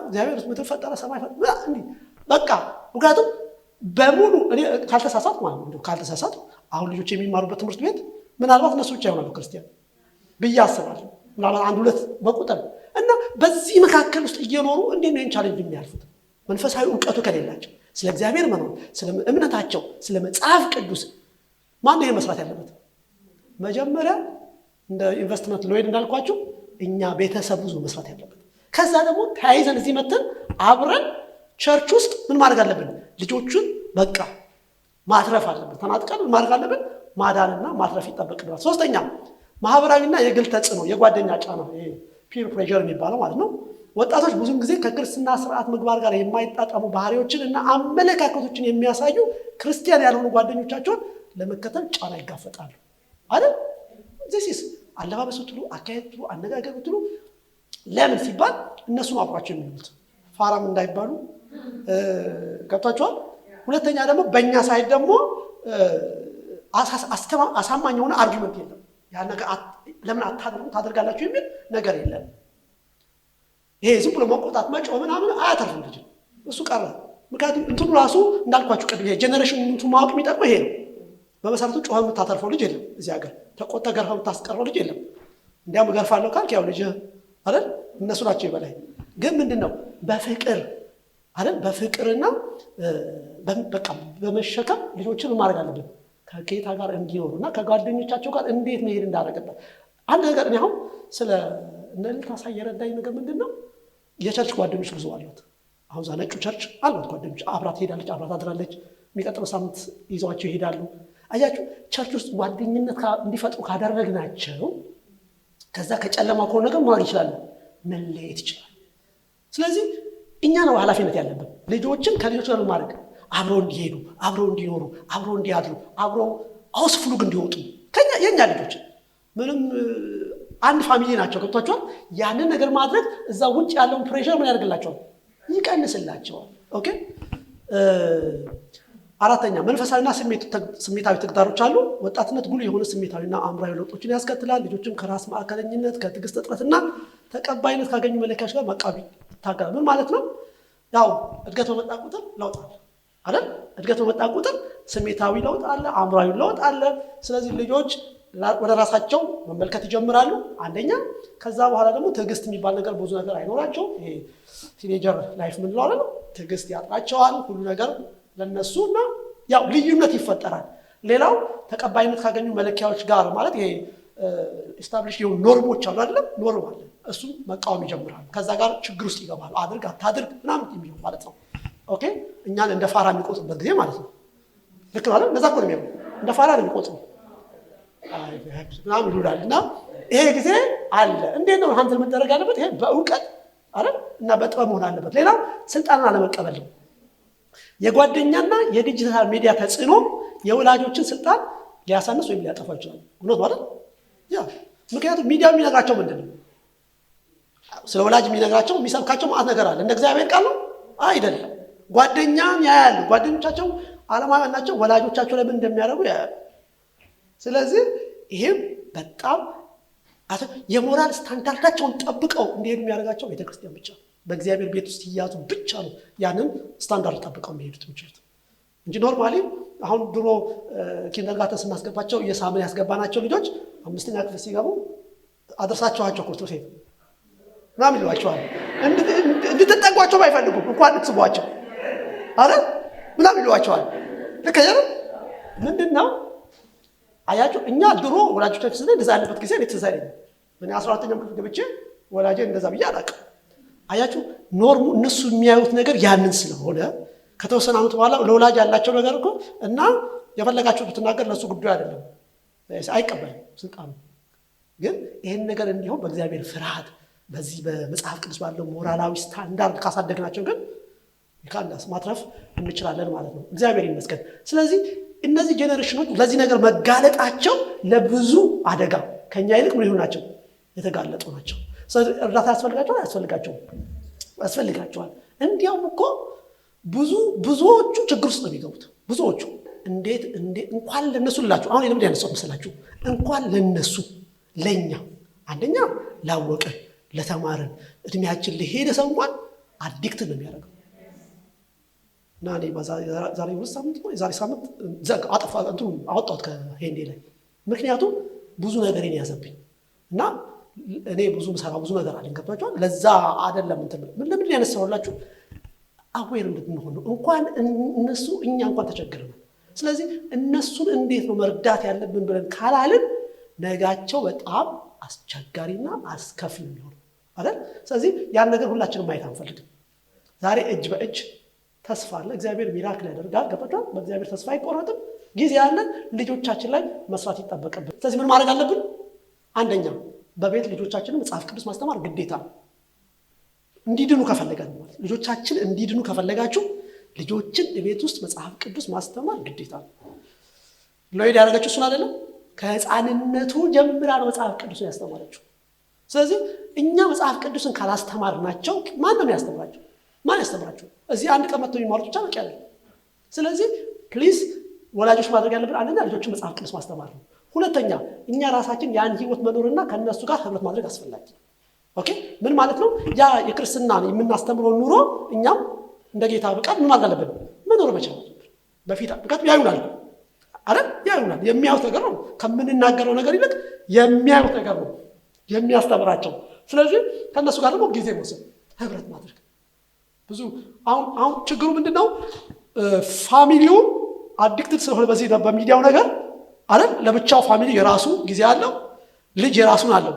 እግዚአብሔር ምድር ፈጠረ፣ ሰማይ ፈጠረ፣ እንዲህ በቃ። ምክንያቱም በሙሉ እኔ ካልተሳሳትኩ ማለት ነው፣ ካልተሳሳትኩ አሁን ልጆች የሚማሩበት ትምህርት ቤት ምናልባት እነሱ ብቻ ይሆናሉ ክርስቲያን ብዬ አስባለሁ። ምናልባት አንድ ሁለት በቁጥር። እና በዚህ መካከል ውስጥ እየኖሩ እንዴት ነው ይህን challenge የሚያልፉት? መንፈሳዊ እውቀቱ ከሌላቸው ስለ እግዚአብሔር መኖር፣ ስለ እምነታቸው፣ ስለ መጽሐፍ ቅዱስ ማን ነው ይሄን መስራት ያለበት? መጀመሪያ እንደ ኢንቨስትመንት ሎይድ እንዳልኳችሁ እኛ ቤተሰብ ብዙ መስራት ያለበት። ከዛ ደግሞ ተያይዘን እዚህ መተን አብረን church ውስጥ ምን ማድረግ አለብን? ልጆቹን በቃ ማትረፍ አለብን። ተናጥቀን ምን ማድረግ አለብን? ማዳንና ማትረፍ ይጠበቅብናል። ሶስተኛ ማህበራዊና የግል ተጽዕኖ፣ የጓደኛ ጫና፣ peer pressure የሚባለው ማለት ነው። ወጣቶች ብዙን ጊዜ ከክርስትና ስርዓት ምግባር ጋር የማይጣጣሙ ባህሪዎችን እና አመለካከቶችን የሚያሳዩ ክርስቲያን ያልሆኑ ጓደኞቻቸውን ለመከተል ጫና ይጋፈጣሉ። አይደል? This is አለባበስ ብትሉ፣ አካሄድ ብትሉ፣ አነጋገር ብትሉ፣ ለምን ሲባል እነሱ ነው አብሯቸው የሚውሉት፣ ፋራም እንዳይባሉ፣ ገብቷቸዋል። ሁለተኛ ደግሞ በእኛ side ደግሞ አሳማኝ የሆነ argument የለም። ያ ነገር ለምን አታደርጉም፣ ታደርጋላችሁ የሚል ነገር የለም። ይሄ ዝም ብሎ መቆጣት፣ መጮህ ምናምን አያተርፍም ልጅ፣ እሱ ቀረ። ምክንያቱም እንትኑ ራሱ እንዳልኳችሁ ቅድም ይሄ generation እንትኑ ማወቅ የሚጠቅመው ይሄ ነው። በመሰረቱ ጮኸ የምታተርፈው ልጅ የለም እዚህ ሀገር፣ ተቆጥተህ ገርፈህ የምታስቀረው ልጅ የለም። እንዲያውም እገርፋለሁ ካልክ ያው ልጅህ አይደል፣ እነሱ ናቸው ይበላይ። ግን ምንድን ነው፣ በፍቅር አይደል፣ በፍቅርና በቃ በመሸከም ልጆችን ማድረግ አለብን ከጌታ ጋር እንዲኖሩ እና ከጓደኞቻቸው ጋር እንዴት መሄድ እንዳደረገበት። አንድ ነገር እኔ አሁን ስለ እነ እልልታ ሳይ የረዳኝ ነገር ምንድን ነው? የ church ጓደኞች ብዙ አሏት። አሁን እዛ ነጩ church አሏት ጓደኞች፣ አብራ ትሄዳለች፣ አብራ ታድራለች። የሚቀጥለው ሳምንት ይዘዋቸው ይሄዳሉ። አያችሁ፣ church ውስጥ ጓደኝነት እንዲፈጥሩ ካደረግናቸው ከዛ ከጨለማ ከሆነ ነገር ማድረግ ይችላሉ፣ መለየት ይችላል። ስለዚህ እኛ ነው ኃላፊነት ያለብን ልጆችን ከልጆች ጋር ማድረግ፣ አብረው እንዲሄዱ፣ አብረው እንዲኖሩ፣ አብረው እንዲያድሩ፣ አብረው Ausflug እንዲወጡ። ከኛ የኛ ልጆች ምንም አንድ family ናቸው። ገብቷቸዋል። ያንን ነገር ማድረግ እዛ ውጭ ያለውን pressure ምን ያደርግላቸዋል? ይቀንስላቸዋል። Okay፣ አራተኛ መንፈሳዊና ስሜታዊ ተግዳሮች አሉ። ወጣትነት ጉልህ የሆነ ስሜታዊና አእምሯዊ ለውጦችን ያስከትላል። ልጆችም ከራስ ማዕከለኝነት፣ ከትዕግስት እጥረትና ተቀባይነት ካገኙ መለኪያዎች ጋር መቃወም ይታገላል። ምን ማለት ነው? ያው እድገት በመጣ ቁጥር ለውጥ አለ አይደል? እድገት በመጣ ቁጥር ስሜታዊ ለውጥ አለ፣ አእምሯዊ ለውጥ አለ። ስለዚህ ልጆች ወደ ራሳቸው መመልከት ይጀምራሉ። አንደኛ፣ ከዛ በኋላ ደግሞ ትዕግስት የሚባል ነገር ብዙ ነገር አይኖራቸውም። ይሄ teenager life ምንለው አለ፣ ትዕግስት ያጥራቸዋል። ሁሉ ነገር ለነሱ እና ያው ልዩነት ይፈጠራል። ሌላው ተቀባይነት ካገኙ መለኪያዎች ጋር ማለት ይሄ establish የሆኑ norm ኦች አሉ አይደለም? Norm አለ። እሱም መቃወም ይጀምራሉ። ከዛ ጋር ችግር ውስጥ ይገባሉ። አድርግ አታድርግ ምናምን የሚለው ማለት ነው። Okay፣ እኛን እንደ ፋራ የሚቆጥሩበት ጊዜ ማለት ነው። ልክ ነው አይደል? እንደዛ እኮ ነው የሚሆነው። እንደ ፋራ ነው የሚቆጥሩ ምናምን ይሉናል። እና ይሄ ጊዜ አለ። እንዴት ነው handle መደረግ ያለበት? ይሄ በእውቀት አይደል እና በጥበብ መሆን አለበት። ሌላው ስልጣንን አለመቀበል ነው። የጓደኛና የ digital media ተጽዕኖ የወላጆችን ስልጣን ሊያሳንስ ወይም ሊያጠፋ ይችላል። እውነት ነው አይደል? ያ ምክንያቱም ሚዲያው የሚነግራቸው ምንድን ነው? ስለ ወላጅ የሚነግራቸው፣ የሚሰብካቸው ማአት ነገር አለ። እንደ እግዚአብሔር ቃል ነው አይደለም። ጓደኛን ያያሉ። ጓደኞቻቸው ዓለማውያን ናቸው። ወላጆቻቸው ላይ ምን እንደሚያደርጉ ያያሉ። ስለዚህ ይሄም በጣም የሞራል ስታንዳርዳቸውን ጠብቀው እንዲሄዱ የሚያደርጋቸው ቤተክርስቲያን ብቻ ነው። በእግዚአብሔር ቤት ውስጥ ሲያዙ ብቻ ነው ያንን ስታንዳርድ ጠብቀው የሚሄዱት የሚችሉት እንጂ normally አሁን ድሮ kindergarten ስናስገባቸው እየሳምን ያስገባናቸው ልጆች አምስተኛ ክፍል ሲገቡ አደርሳችኋቸው እኮ ትምህርት ቤት ምናምን ይሏቸዋል። እንድትጠጓቸው አይፈልጉም፣ እንኳን እንድትስቧቸው አረ ምናምን ይሏቸዋል። ልክ ምንድን ነው አያችሁ፣ እኛ ድሮ ወላጆቻችን ስለ እንደዛ ያለበት ጊዜ እኔ ትዝ አይለኝም። እኔ 14ኛ ክፍል ገብቼ ወላጄ እንደዛ ብዬ አላውቅም። አያችሁ፣ norm ኡ እነሱ የሚያዩት ነገር ያንን ስለሆነ ከተወሰነ ዓመት በኋላ ለወላጅ ያላቸው ነገር እኮ እና የፈለጋችሁ ብትናገር ለእሱ ጉዳዩ አይደለም፣ አይቀበልም ስልጣኑ። ግን ይህን ነገር እንዲሆን በእግዚአብሔር ፍርሃት በዚህ በመጽሐፍ ቅዱስ ባለው ሞራላዊ ስታንዳርድ ካሳደግናቸው ግን ካላስ ማትረፍ እንችላለን ማለት ነው። እግዚአብሔር ይመስገን። ስለዚህ እነዚህ ጄኔሬሽኖች ለዚህ ነገር መጋለጣቸው ለብዙ አደጋ ከኛ ይልቅ ምን ይሆኑ ናቸው? የተጋለጡ ናቸው። ስለዚህ እርዳታ ያስፈልጋቸዋል አያስፈልጋቸውም? ያስፈልጋቸዋል። እንዲያውም እኮ ብዙዎቹ ችግር ውስጥ ነው የሚገቡት። ብዙዎቹ እንዴት እንዴት እንኳን ለነሱ ልላችሁ አሁን የለምድ ያነሳው መሰላችሁ፣ እንኳን ለነሱ ለኛ አንደኛ ላወቅን፣ ለተማርን፣ እድሜያችን ለሄደ ሰው እንኳን addict ነው የሚያደርገው። እና እኔ ዛሬ 2 ሳምንት ነው የዛሬ ሳምንት አጠፋ እንትኑ አወጣሁት ከ Handy ላይ፣ ምክንያቱም ብዙ ነገሬን ያዘብኝ እና እኔ ብዙ ምሰራው ብዙ ነገር አለኝ። ገብቷችኋል? ለዛ አይደለም እንትን ምን ለምንድን ያነሳሁላችሁ aware እንድንሆን ነው። እንኳን እነሱ እኛ እንኳን ተቸግረናል። ስለዚህ እነሱን እንዴት ነው መርዳት ያለብን ብለን ካላልን ነጋቸው በጣም አስቸጋሪና አስከፊ ነው የሚሆነው አይደል? ስለዚህ ያን ነገር ሁላችንም ማየት አንፈልግም። ዛሬ እጅ በእጅ ተስፋ አለ። እግዚአብሔር miracle ያደርጋል። ገብቷችኋል? በእግዚአብሔር ተስፋ አይቆረጥም። ጊዜ ያለን ልጆቻችን ላይ መስራት ይጠበቅብን። ስለዚህ ምን ማድረግ አለብን? አንደኛ በቤት ልጆቻችንን መጽሐፍ ቅዱስ ማስተማር ግዴታ ነው። እንዲድኑ ከፈለጋችሁ ማለት ልጆቻችን እንዲድኑ ከፈለጋችሁ ልጆችን ቤት ውስጥ መጽሐፍ ቅዱስ ማስተማር ግዴታ ነው። ሎይድ ያደረገችው እሱን አይደለም? ከሕፃንነቱ ጀምራ ነው መጽሐፍ ቅዱስን ያስተማረችው። ስለዚህ እኛ መጽሐፍ ቅዱስን ካላስተማርናቸው ማን ነው የሚያስተምራቸው? ማን ያስተምራቸው? እዚህ አንድ ቀን መጥተው የሚማሩት ብቻ በቂ አይደለም። ስለዚህ please ወላጆች ማድረግ ያለብን አንደኛ ልጆችን መጽሐፍ ቅዱስ ማስተማር ነው። ሁለተኛ እኛ ራሳችን ያን ህይወት መኖርና ከእነሱ ጋር ህብረት ማድረግ አስፈላጊ ነው። Okay፣ ምን ማለት ነው? ያ የክርስትና የምናስተምረው ኑሮ እኛም እንደ ጌታ ብቃት ምን ማድረግ አለብን? መኖር መቻል አለብን። በፊት ብቃት ያዩናል አይደል? ያዩናል። የሚያዩት ነገር ነው። ከምንናገረው ነገር ይልቅ የሚያዩት ነገር ነው የሚያስተምራቸው። ስለዚህ ከእነሱ ጋር ደግሞ ጊዜ መውሰድ፣ ህብረት ማድረግ ብዙ አሁን ችግሩ ምንድን ነው? Family ው addicted ስለሆነ በዚህ በሚዲያው ነገር አይደል? ለብቻው family የራሱ ጊዜ አለው፣ ልጅ የራሱን አለው።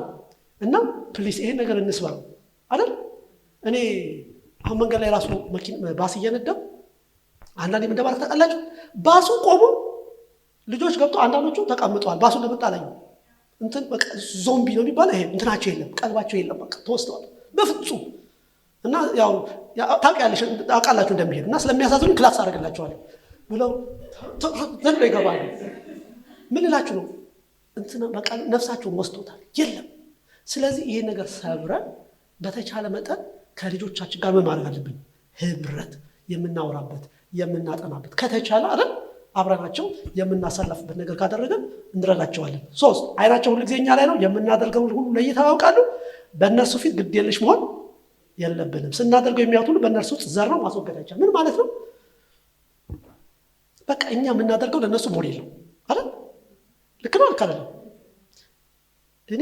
እና please ይሄን ነገር እንስበረው አይደል? እኔ አሁን መንገድ ላይ ራሱ ባስ እየነዳው አንዳንዴ ምን እንደማደርግ ታውቃላችሁ? ባሱ ቆሞ ልጆች ገብቶ አንዳንዶቹ ተቀምጠዋል። ባሱ እንደመጣ ላይ እንትን በቃ ዞምቢ ነው የሚባለው ይሄ እንትናቸው የለም፣ ቀልባቸው የለም፣ በቃ ተወስደዋል። በፍጹም እና ያው ታውቂያለሽ ታውቃላችሁ እንደሚሄዱ እና ስለሚያሳዝኑ ክላክስ አደርግላቸዋለሁ ብለው ዘሎ ይገባሉ። ምን እላችሁ ነው እንትና በቃ ነፍሳቸውን ወስዶታል። የለም። ስለዚህ ይሄን ነገር ሰብረን በተቻለ መጠን ከልጆቻችን ጋር ምን ማድረግ አለብን? ህብረት የምናወራበት፣ የምናጠናበት፣ ከተቻለ አይደል አብረናቸው የምናሳልፍበት ነገር ካደረገን እንረዳቸዋለን። ሶስት፣ አይናቸው ሁሉ ጊዜ እኛ ላይ ነው። የምናደርገውን ሁሉ ለይተው ያውቃሉ። በእነርሱ ፊት ግድ የለሽ መሆን የለብንም። ስናደርገው የሚያዩት ሁሉ በእነርሱ ውስጥ ዘር ነው፣ ማስወገድ አይቻልም። ምን ማለት ነው? በቃ እኛ የምናደርገው ለእነሱ ሞዴል ነው አይደል? ልክ ነው፣ ልክ አይደለም? እኔ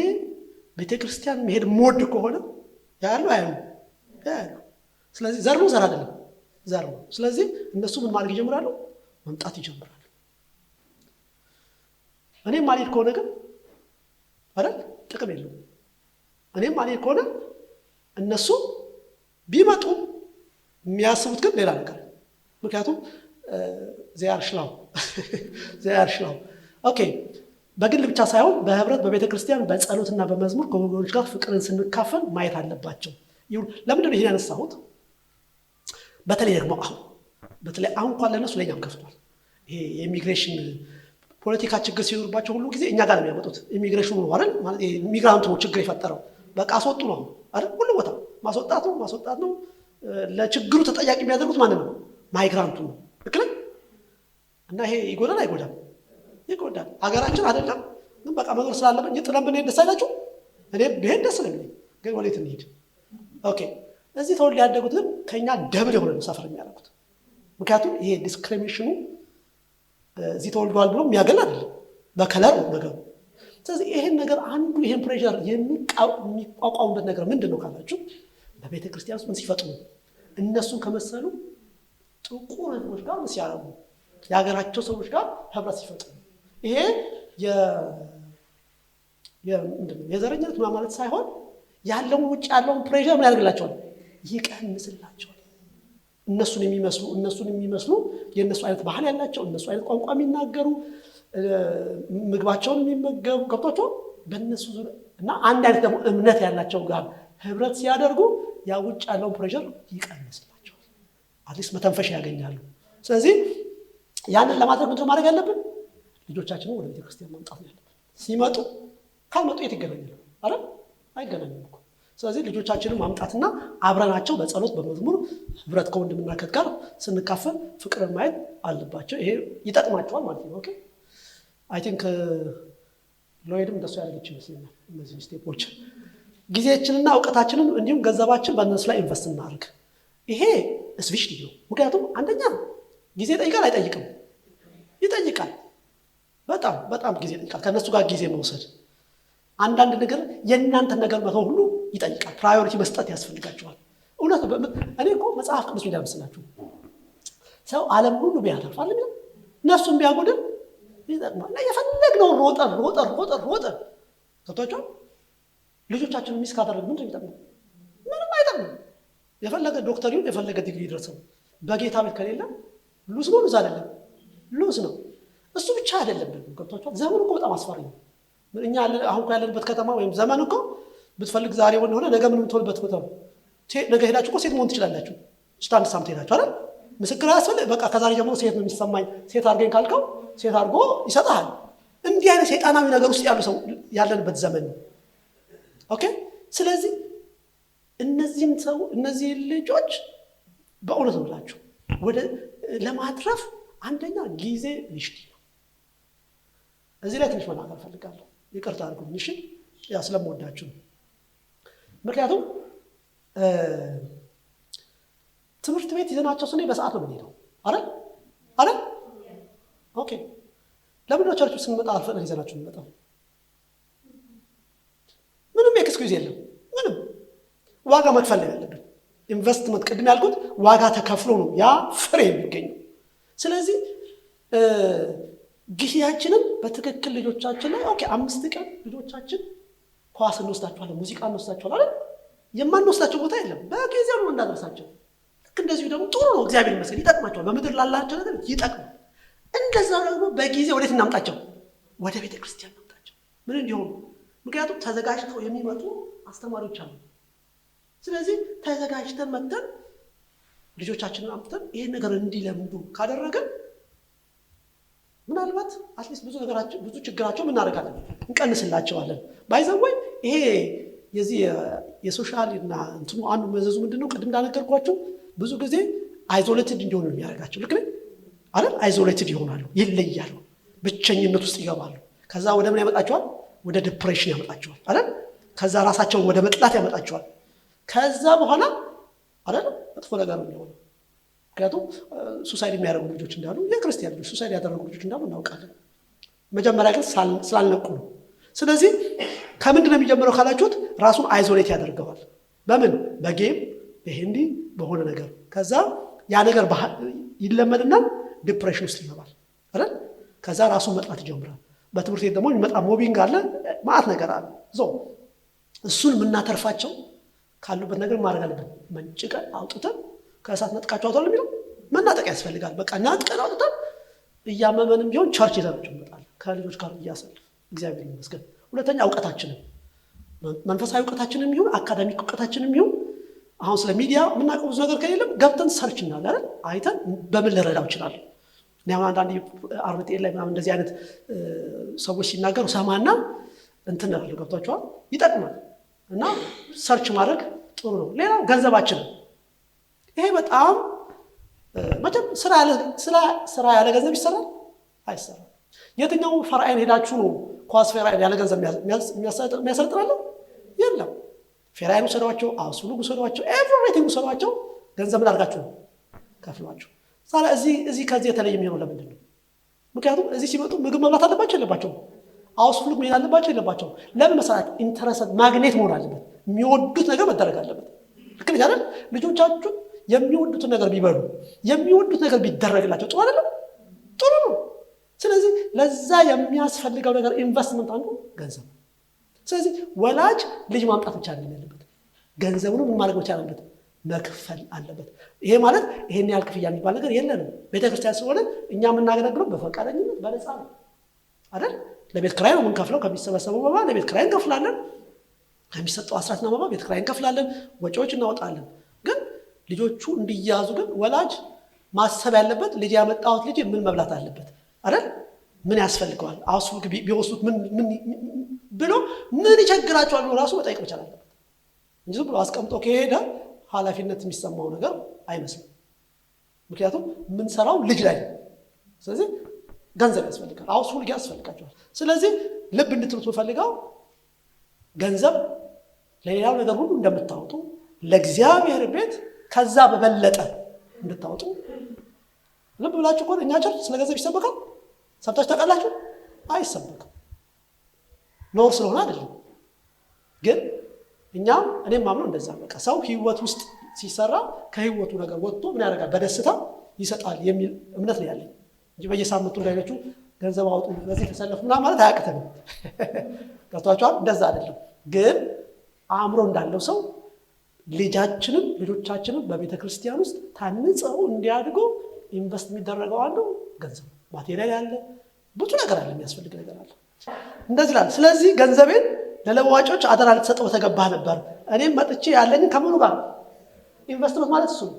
ቤተ ክርስቲያን መሄድ የምወድ ከሆነ ያያሉ፣ አያዩ? ያያሉ። ስለዚህ ዘር ነው፣ ዘር አይደለም? ዘር ነው። ስለዚህ እነሱ ምን ማድረግ ይጀምራሉ? መምጣት ይጀምራሉ። እኔም ማልሄድ ከሆነ ግን አይደል ጥቅም የለውም። እኔም ማልሄድ ከሆነ እነሱ ቢመጡ የሚያስቡት ግን ሌላ ነገር፣ ምክንያቱም they are schlau፣ they are schlau። Okay፣ በግል ብቻ ሳይሆን በህብረት፣ በቤተ ክርስቲያን በጸሎትና በመዝሙር ከወገኖች ጋር ፍቅርን ስንካፈል ማየት አለባቸው። ለምንድን ነው ይህን ያነሳሁት? በተለይ ደግሞ አሁን፣ በተለይ አሁን እንኳን ለእነሱ ለእኛም ከፍቷል። ይሄ የኢሚግሬሽን ፖለቲካ ችግር ሲኖርባቸው ሁሉ ጊዜ እኛ ጋር ነው የሚያመጡት። ኢሚግሬሽኑ ነው አይደል? ማለት migrant ኡ ነው ችግር የፈጠረው። በቃ አስወጡ ነው አይደል? ሁሉ ቦታ ማስወጣት ነው፣ ማስወጣት ነው። ለችግሩ ተጠያቂ የሚያደርጉት ማንን ነው? Migrant ኡ ነው። ልክ ነኝ? እና ይሄ ይጎዳል አይጎዳም? ይጎዳል። ሀገራችን አይደለም ግን በቃ መኖር ስላለብን እንጂ ጥለን ብንሄድ ደስ አይላችሁ? እኔ ብሄድ ደስ ነው የሚለኝ፣ ግን ወዴት እንሂድ? Okay፣ እዚህ ተወልደው ያደጉት ግን ከኛ double የሆነ ነው suffer የሚያደርጉት። ምክንያቱም ይሄ discrimination ኑ እዚህ ተወልደዋል ብሎ የሚያገል አይደለም፣ በ color ነው ነገሩ። ስለዚህ ይሄን ነገር አንዱ ይሄን pressure የሚቋቋሙበት ነገር ምንድን ነው ካላችሁ፣ በቤተ ክርስቲያን ውስጥ ምን ሲፈጥሩ፣ እነሱን ከመሰሉ ጥቁር ህዝቦች ጋር ምን ሲያደርጉ፣ የሀገራቸው ሰዎች ጋር ህብረት ሲፈጥሩ፣ ይሄ የዘረኝነት ምናምን ማለት ሳይሆን ያለውን ውጭ ያለውን pressure ምን ያደርግላቸዋል? ይቀንስላቸዋል። እነሱን የሚመስሉ፣ የእነሱ አይነት ባህል ያላቸው፣ እነሱ አይነት ቋንቋ የሚናገሩ፣ ምግባቸውን የሚመገቡ፣ ገብቷቸው በእነሱ ዙሪያ እና አንድ አይነት ደግሞ እምነት ያላቸው ጋር ህብረት ሲያደርጉ ያ ውጭ ያለውን pressure ይቀንስላቸዋል። At least መተንፈሻ ያገኛሉ። ስለዚህ ያንን ለማድረግ ምንድን ነው ማድረግ ያለብን? ልጆቻችንን ወደ ቤተክርስቲያን ማምጣት ነው ያለብን። ሲመጡ፣ ካልመጡ የት ይገናኛሉ? አይደል? አይገናኙም እኮ። ስለዚህ ልጆቻችንን ማምጣትና አብረናቸው በጸሎት፣ በመዝሙር ህብረት ከወንድምና ከእህት ጋር ስንካፈል ፍቅርን ማየት አለባቸው። ይሄ ይጠቅማቸዋል ማለት ነው። Okay፣ I think ሎይድም እንደሱ ያደረገች ይመስለኛል። እነዚህ step ኦች ጊዜያችንና እውቀታችንን እንዲሁም ገንዘባችን በእነሱ ላይ invest እናድርግ። ይሄ especially ነው። ምክንያቱም አንደኛ ጊዜ ይጠይቃል አይጠይቅም? ይጠይቃል። በጣም በጣም ጊዜ ይጠይቃል። ከእነሱ ጋር ጊዜ መውሰድ፣ አንዳንድ ነገር የእናንተን ነገር መተው ሁሉ ይጠይቃል። Priority መስጠት ያስፈልጋቸዋል። እውነት እኔ እኮ መጽሐፍ ቅዱስ ሚዳ መስላችሁ ሰው ዓለም ሁሉ ቢያተርፍ አለ የሚለው ነፍሱን ቢያጎድል ይጠቅማል። እና የፈለግነውን ሮጠን ሮጠን ሮጠን ሮጠን፣ ገብቷቸዋል። ልጆቻችንን miss ካደረግ ምንድን ነው የሚጠቅመው? ምንም አይጠቅምም። የፈለገ ዶክተር ይሁን፣ የፈለገ ዲግሪ ይድረሰው፣ በጌታ ቤት ከሌለ lose ነው። Lose አይደለም? Lose ነው። እሱ ብቻ አይደለም ደግሞ፣ ገብቷቸዋል። ዘመኑ እኮ በጣም አስፈሪ ነው። እኛ አሁን እኮ ያለንበት ከተማ ወይም ዘመን እኮ ብትፈልግ ዛሬ ወንድ ሆነ ነገ ምን የምትሆንበት ቦታ ነው። ነገ ሄዳችሁ እኮ ሴት መሆን ትችላላችሁ። ስታንድ ሳምት ሄዳችሁ አይደል? ምስክር አያስፈልግ። በቃ ከዛሬ ጀምሮ ሴት ነው የሚሰማኝ፣ ሴት አድርገኝ ካልከው ሴት አድርጎ ይሰጥሃል። እንዲህ አይነት ሰይጣናዊ ነገር ውስጥ ያሉ ሰው ያለንበት ዘመን ነው። Okay። ስለዚህ እነዚህን ሰው፣ እነዚህ ልጆች በእውነት ነው ብላችሁ ወደ ለማትረፍ አንደኛ ጊዜ wichtig ነው። እዚህ ላይ ትንሽ መናገር እፈልጋለሁ። ይቅርታ አድርጉልኝ። እሺ፣ ያ ስለምወዳችሁ ነው። ምክንያቱም ትምህርት ቤት ይዘናቸው ስንሄድ በሰዓት ነው የምንሄደው፣ አይደል? አይደል? Okay። ለምንድን ነው church ስንመጣ አልፈጥነን ይዘናቸው የምንመጣው? ምንም excuse የለም። ምንም ዋጋ መክፈል ነው ያለብን። ኢንቨስትመንት፣ ቅድም ያልኩት ዋጋ ተከፍሎ ነው ያ ፍሬ የሚገኘው። ስለዚህ ጊዜያችንን በትክክል ልጆቻችን ላይ፣ okay፣ 5 ቀን ልጆቻችን ኳስ እንወስዳቸዋለን፣ ሙዚቃ እንወስዳቸዋለን አይደል? የማንወስዳቸው ቦታ የለም። በጊዜው ነው እንዳደርሳቸው። ልክ እንደዚሁ ደግሞ ጥሩ ነው፣ እግዚአብሔር ይመስገን፣ ይጠቅማቸዋል። በምድር ላላቸው ነገር ይጠቅማል። እንደዛ ደግሞ በጊዜ ወዴት እናምጣቸው? ወደ ቤተ ክርስቲያን እናምጣቸው። ምን እንዲሆኑ? ምክንያቱም ተዘጋጅተው የሚመጡ አስተማሪዎች አሉ። ስለዚህ ተዘጋጅተን መጥተን ልጆቻችንን አምጥተን ይሄን ነገር እንዲለምዱ ካደረግን ምናልባት at least ብዙ ነገራቸው፣ ብዙ ችግራቸው ምን እናደርጋለን? እንቀንስላቸዋለን። By the way፣ ይሄ የዚህ የ social እና እንትኑ አንዱ መዘዙ ምንድነው? ቅድም እንዳነገርኳቸው ብዙ ጊዜ isolated እንዲሆኑ ነው የሚያደርጋቸው። ልክ ነኝ አይደል? Isolated ይሆናሉ፣ ይለያሉ፣ ብቸኝነት ውስጥ ይገባሉ። ከዛ ወደ ምን ያመጣቸዋል? ወደ depression ያመጣቸዋል አይደል? ከዛ ራሳቸውን ወደ መጥላት ያመጣቸዋል። ከዛ በኋላ አይደል መጥፎ ነገር ነው የሚሆነው። ምክንያቱም suicide የሚያደርጉ ልጆች እንዳሉ፣ የክርስቲያን ልጆች suicide ያደረጉ ልጆች እንዳሉ እናውቃለን። መጀመሪያ ግን ስላልነቁ ነው። ስለዚህ ከምንድን ነው የሚጀምረው ካላችሁት ራሱን isolate ያደርገዋል። በምን? በ game፣ በሄንዲ፣ በሆነ ነገር። ከዛ ያ ነገር ይለመድና depression ውስጥ ይገባል አይደል? ከዛ ራሱን መጥላት ይጀምራል። በትምህርት ቤት ደግሞ የሚመጣ mobbing አለ፣ ማአት ነገር አለ። So እሱን የምናተርፋቸው ካሉበት ነገር ማድረግ አለብን። መንጭቀን አውጥተን፣ ከእሳት ነጥቃቸው አውጥተን የሚለው መናጠቅ ያስፈልጋል። በቃ ናጥቀን አውጥተን እያመመንም ቢሆን church ይዘናቸው እንመጣለን። ከልጆች ጋር እያሳልፍ እግዚአብሔር ይመስገን። ሁለተኛ እውቀታችንን፣ መንፈሳዊ እውቀታችንም ይሁን academic እውቀታችንም ይሁን፣ አሁን ስለ ሚዲያ የምናውቀው ብዙ ነገር ከሌለም ገብተን search እናለ አይደል? አይተን በምን ልረዳው እችላለሁ? እኔ አሁን አንዳንድ RTL ላይ ምናምን እንደዚህ አይነት ሰዎች ሲናገሩ ሰማና እንትን እላለሁ። ገብቷቸዋል፣ ይጠቅማል እና search ማድረግ ጥሩ ነው። ሌላው ገንዘባችንን፣ ይሄ በጣም መቼም ስራ ያለ ገንዘብ ይሰራል? አይሰራም። የትኛው Verein ሄዳችሁ ነው ኳስ Verein ያለ ገንዘብ የሚያሰለጥናለ? የለም። Verein ውሰዷቸው፣ Ausflug ውሰዷቸው፣ everything ውሰዷቸው፣ ገንዘብ ምን አድርጋችሁ ነው? ከፍሏቸው። ሳላ እዚህ ከዚህ የተለየ የሚሆነው ለምንድን ነው? ምክንያቱም እዚህ ሲመጡ ምግብ መብላት አለባቸው የለባቸውም? Ausflug መሄድ አለባቸው የለባቸውም? ለምን መሰራት interest ማግኔት መሆን አለበት። የሚወዱት ነገር መደረግ አለበት። ልክ ነኝ አይደል? ልጆቻችሁ የሚወዱትን ነገር ቢበሉ፣ የሚወዱት ነገር ቢደረግላቸው ጥሩ አይደለም? ጥሩ ነው። ስለዚህ ለዛ የሚያስፈልገው ነገር ኢንቨስትመንት አንዱ ገንዘብ ነው። ስለዚህ ወላጅ ልጅ ማምጣት ብቻ አይደለም ያለበት፣ ገንዘቡንም ምን ማድረግ መቻል አለበት? መክፈል አለበት። ይሄ ማለት ይሄን ያህል ክፍያ የሚባል ነገር የለንም። ቤተክርስቲያን ስለሆነ እኛ የምናገለግለው በፈቃደኝነት በነፃ ነው አይደል? ለቤት ክራይ ነው የምንከፍለው። ከሚሰበሰበው መባ ለቤት ክራይ እንከፍላለን። ከሚሰጠው አስራትና መባ ቤት ክራይ እንከፍላለን፣ ወጪዎች እናወጣለን። ግን ልጆቹ እንዲያዙ ግን ወላጅ ማሰብ ያለበት ልጅ ያመጣሁት ልጅ ምን መብላት አለበት አይደል? ምን ያስፈልገዋል? Ausflug ቢወስዱት ምን ብሎ ምን ይቸግራቸዋል ብሎ ራሱ መጠየቅ መቻል አለበት እንጂ ዝም ብሎ አስቀምጦ ከሄደ ኃላፊነት የሚሰማው ነገር አይመስልም። ምክንያቱም የምንሰራው ልጅ ላይ ነው። ስለዚህ ገንዘብ ያስፈልጋል፣ Ausflug ያስፈልጋቸዋል። ስለዚህ ልብ እንድትሉት የምፈልገው ገንዘብ ለሌላው ነገር ሁሉ እንደምታወጡ ለእግዚአብሔር ቤት ከዛ በበለጠ እንድታወጡ። ልብ ብላችሁ ከሆነ እኛ church ስለ ገንዘብ ይሰበካል? ሰምታችሁ ታውቃላችሁ? አይሰበክም። ኖር ስለሆነ አይደለም። ግን እኛም እኔም ማምነው እንደዛ፣ በቃ ሰው ህይወት ውስጥ ሲሰራ ከህይወቱ ነገር ወጥቶ ምን ያደርጋል? በደስታ ይሰጣል የሚል እምነት ነው ያለኝ እንጂ በየሳምንቱ እንዳይነቹ ገንዘብ አውጡ፣ በዚህ ተሰለፉ ምናምን ማለት አያቅተንም። ገብቷችኋል? እንደዛ አይደለም። ግን አእምሮ እንዳለው ሰው ልጃችንን ልጆቻችንን በቤተ ክርስቲያን ውስጥ ታንጸው እንዲያድጉ invest የሚደረገው አንዱ ገንዘብ፣ material ያለ ብዙ ነገር አለ፣ የሚያስፈልግ ነገር አለ። እንደዚህ ይላል። ስለዚህ ገንዘቤን ለለዋጮች አደራ ልትሰጠው ተገባህ ነበር። እኔም መጥቼ ያለኝን ከምኑ ጋር፣ ኢንቨስትመንት ማለት እሱ ነው።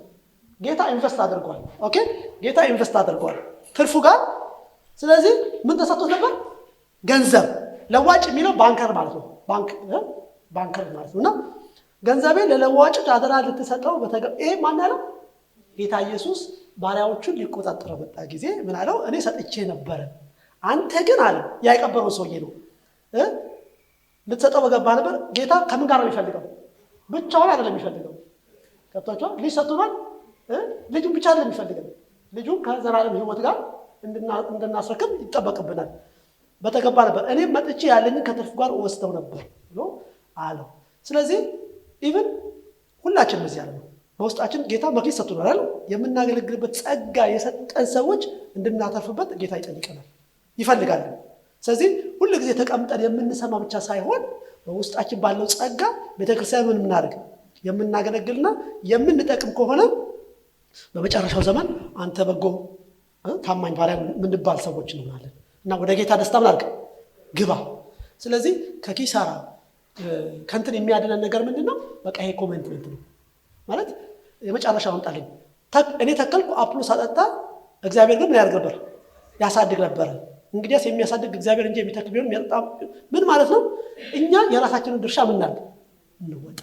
ጌታ invest አድርጓል። Okay፣ ጌታ invest አድርጓል ትርፉ ጋር። ስለዚህ ምን ተሰጥቶት ነበር? ገንዘብ። ለዋጭ የሚለው banker ማለት ነው። ባንክ banker ማለት ነው። እና ገንዘቤን ለለዋጮች አደራ ልትሰጠው፣ ይሄ ማን ያለው? ጌታ ኢየሱስ ባሪያዎቹን ሊቆጣጠር በመጣ ጊዜ ምን አለው? እኔ ሰጥቼ ነበረ፣ አንተ ግን አለ። ያ የቀበረው ሰውዬ ነው። ልትሰጠው በገባ ነበር። ጌታ ከምን ጋር ነው የሚፈልገው? ብቻውን አይደለም የሚፈልገው። ገብቷቸዋል። ልጅ ሰጥቶናል። ልጁን ብቻ አይደለም የሚፈልገው። ልጁን ከዘላለም ሕይወት ጋር እንድናስረክብ ይጠበቅብናል። በተገባ ነበር፣ እኔም መጥቼ ያለኝን ከትርፍ ጋር ወስደው ነበር ብሎ አለው። ስለዚህ even ሁላችንም እዚህ ያለ ነው፣ በውስጣችን ጌታ መክሊት ሰጥቶናል አይደል? የምናገለግልበት ጸጋ የሰጠን ሰዎች እንድናተርፍበት ጌታ ይጠይቀናል፣ ይፈልጋል። ስለዚህ ሁል ጊዜ ተቀምጠን የምንሰማ ብቻ ሳይሆን በውስጣችን ባለው ጸጋ ቤተክርስቲያን ምን የምናደርግ፣ የምናገለግልና የምንጠቅም ከሆነ በመጨረሻው ዘመን አንተ በጎ ታማኝ ባሪያ የምንባል ሰዎች እንሆናለን እና ወደ ጌታ ደስታ ምን አድርግ? ግባ። ስለዚህ ከኪሳራ ከእንትን የሚያድነን ነገር ምንድን ነው? በቃ ይሄ commitment ነው ማለት የመጨረሻውን ጣልኝ። እኔ ተከልኩ፣ አጵሎስ አጠጣ፣ እግዚአብሔር ግን ምን ያደርግ ነበር? ያሳድግ ነበረ። እንግዲያስ የሚያሳድግ እግዚአብሔር እንጂ የሚተክል ቢሆን የሚያጠጣ ምን ማለት ነው? እኛ የራሳችንን ድርሻ ምናደርግ እንወጣ።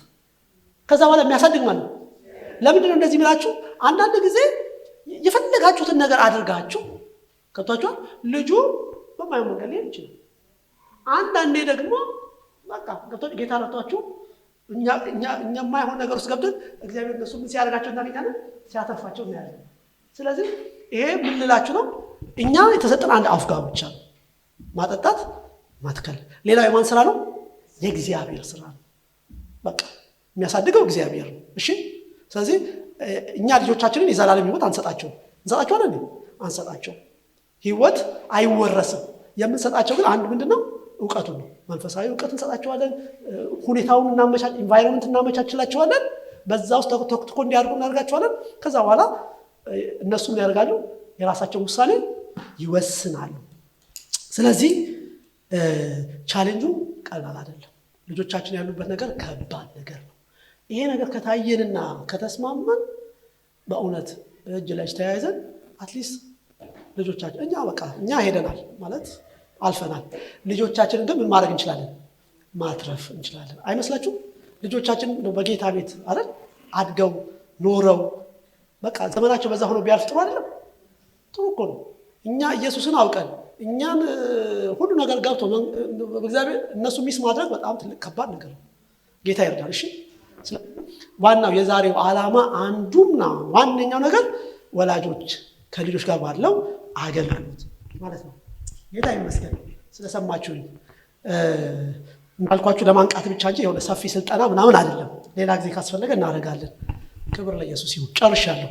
ከዛ በኋላ የሚያሳድግ ማለት ነው። ለምንድን ነው እንደዚህ የሚላችሁ? አንዳንድ ጊዜ የፈለጋችሁትን ነገር አድርጋችሁ ገብቷችኋል፣ ልጁ በማይሆን መንገድ ሊሄድ ይችላል። አንዳንዴ ደግሞ በቃ ገብቶ ጌታ ረድቷችሁ እኛ የማይሆን ነገር ውስጥ ገብተን እግዚአብሔር እነሱ ምን ሲያደርጋቸው እናገኛለን? ሲያተርፋቸው እናያለን። ስለዚህ ይሄ ምን ልላችሁ ነው? እኛ የተሰጠን አንድ አፍጋብ ብቻ ነው፣ ማጠጣት፣ ማትከል። ሌላው የማን ስራ ነው? የእግዚአብሔር ስራ ነው። በቃ የሚያሳድገው እግዚአብሔር ነው። እሺ፣ ስለዚህ እኛ ልጆቻችንን የዘላለም ሕይወት አንሰጣቸውም። እንሰጣቸዋለን? አንሰጣቸውም። ሕይወት አይወረስም። የምንሰጣቸው ግን አንድ ምንድን ነው? እውቀቱን ነው። መንፈሳዊ እውቀት እንሰጣቸዋለን። ሁኔታውን environment እናመቻችላቸዋለን። በዛ ውስጥ ተኮትኩቶ እንዲያድጉ እናደርጋቸዋለን። ከዛ በኋላ እነሱ ምን ያደርጋሉ? የራሳቸውን ውሳኔ ይወስናሉ። ስለዚህ ቻሌንጁ ቀላል አይደለም። ልጆቻችን ያሉበት ነገር ከባድ ነገር ነው። ይሄ ነገር ከታየንና ከተስማማን በእውነት እጅ ለእጅ ተያይዘን at least ልጆቻችን እኛ በቃ እኛ ሄደናል ማለት አልፈናል። ልጆቻችንን ግን ምን ማድረግ እንችላለን? ማትረፍ እንችላለን። አይመስላችሁም? ልጆቻችን በጌታ ቤት አይደል አድገው ኖረው በቃ ዘመናቸው በዛ ሆኖ ቢያልፍ ጥሩ አይደለም? ጥሩ እኮ ነው። እኛ ኢየሱስን አውቀን እኛን ሁሉ ነገር ገብቶ እግዚአብሔር እነሱ miss ማድረግ በጣም ትልቅ ከባድ ነገር ነው። ጌታ ይርዳል። እሺ፣ ዋናው የዛሬው ዓላማ አንዱና ዋነኛው ነገር ወላጆች ከልጆች ጋር ባለው አገልግሎት ማለት ነው። ጌታ ይመስገን ስለሰማችሁኝ። እንዳልኳችሁ ለማንቃት ብቻ እንጂ የሆነ ሰፊ ስልጠና ምናምን አይደለም። ሌላ ጊዜ ካስፈለገ እናደርጋለን። ክብር ለኢየሱስ ይሁን። ጨርሻለሁ።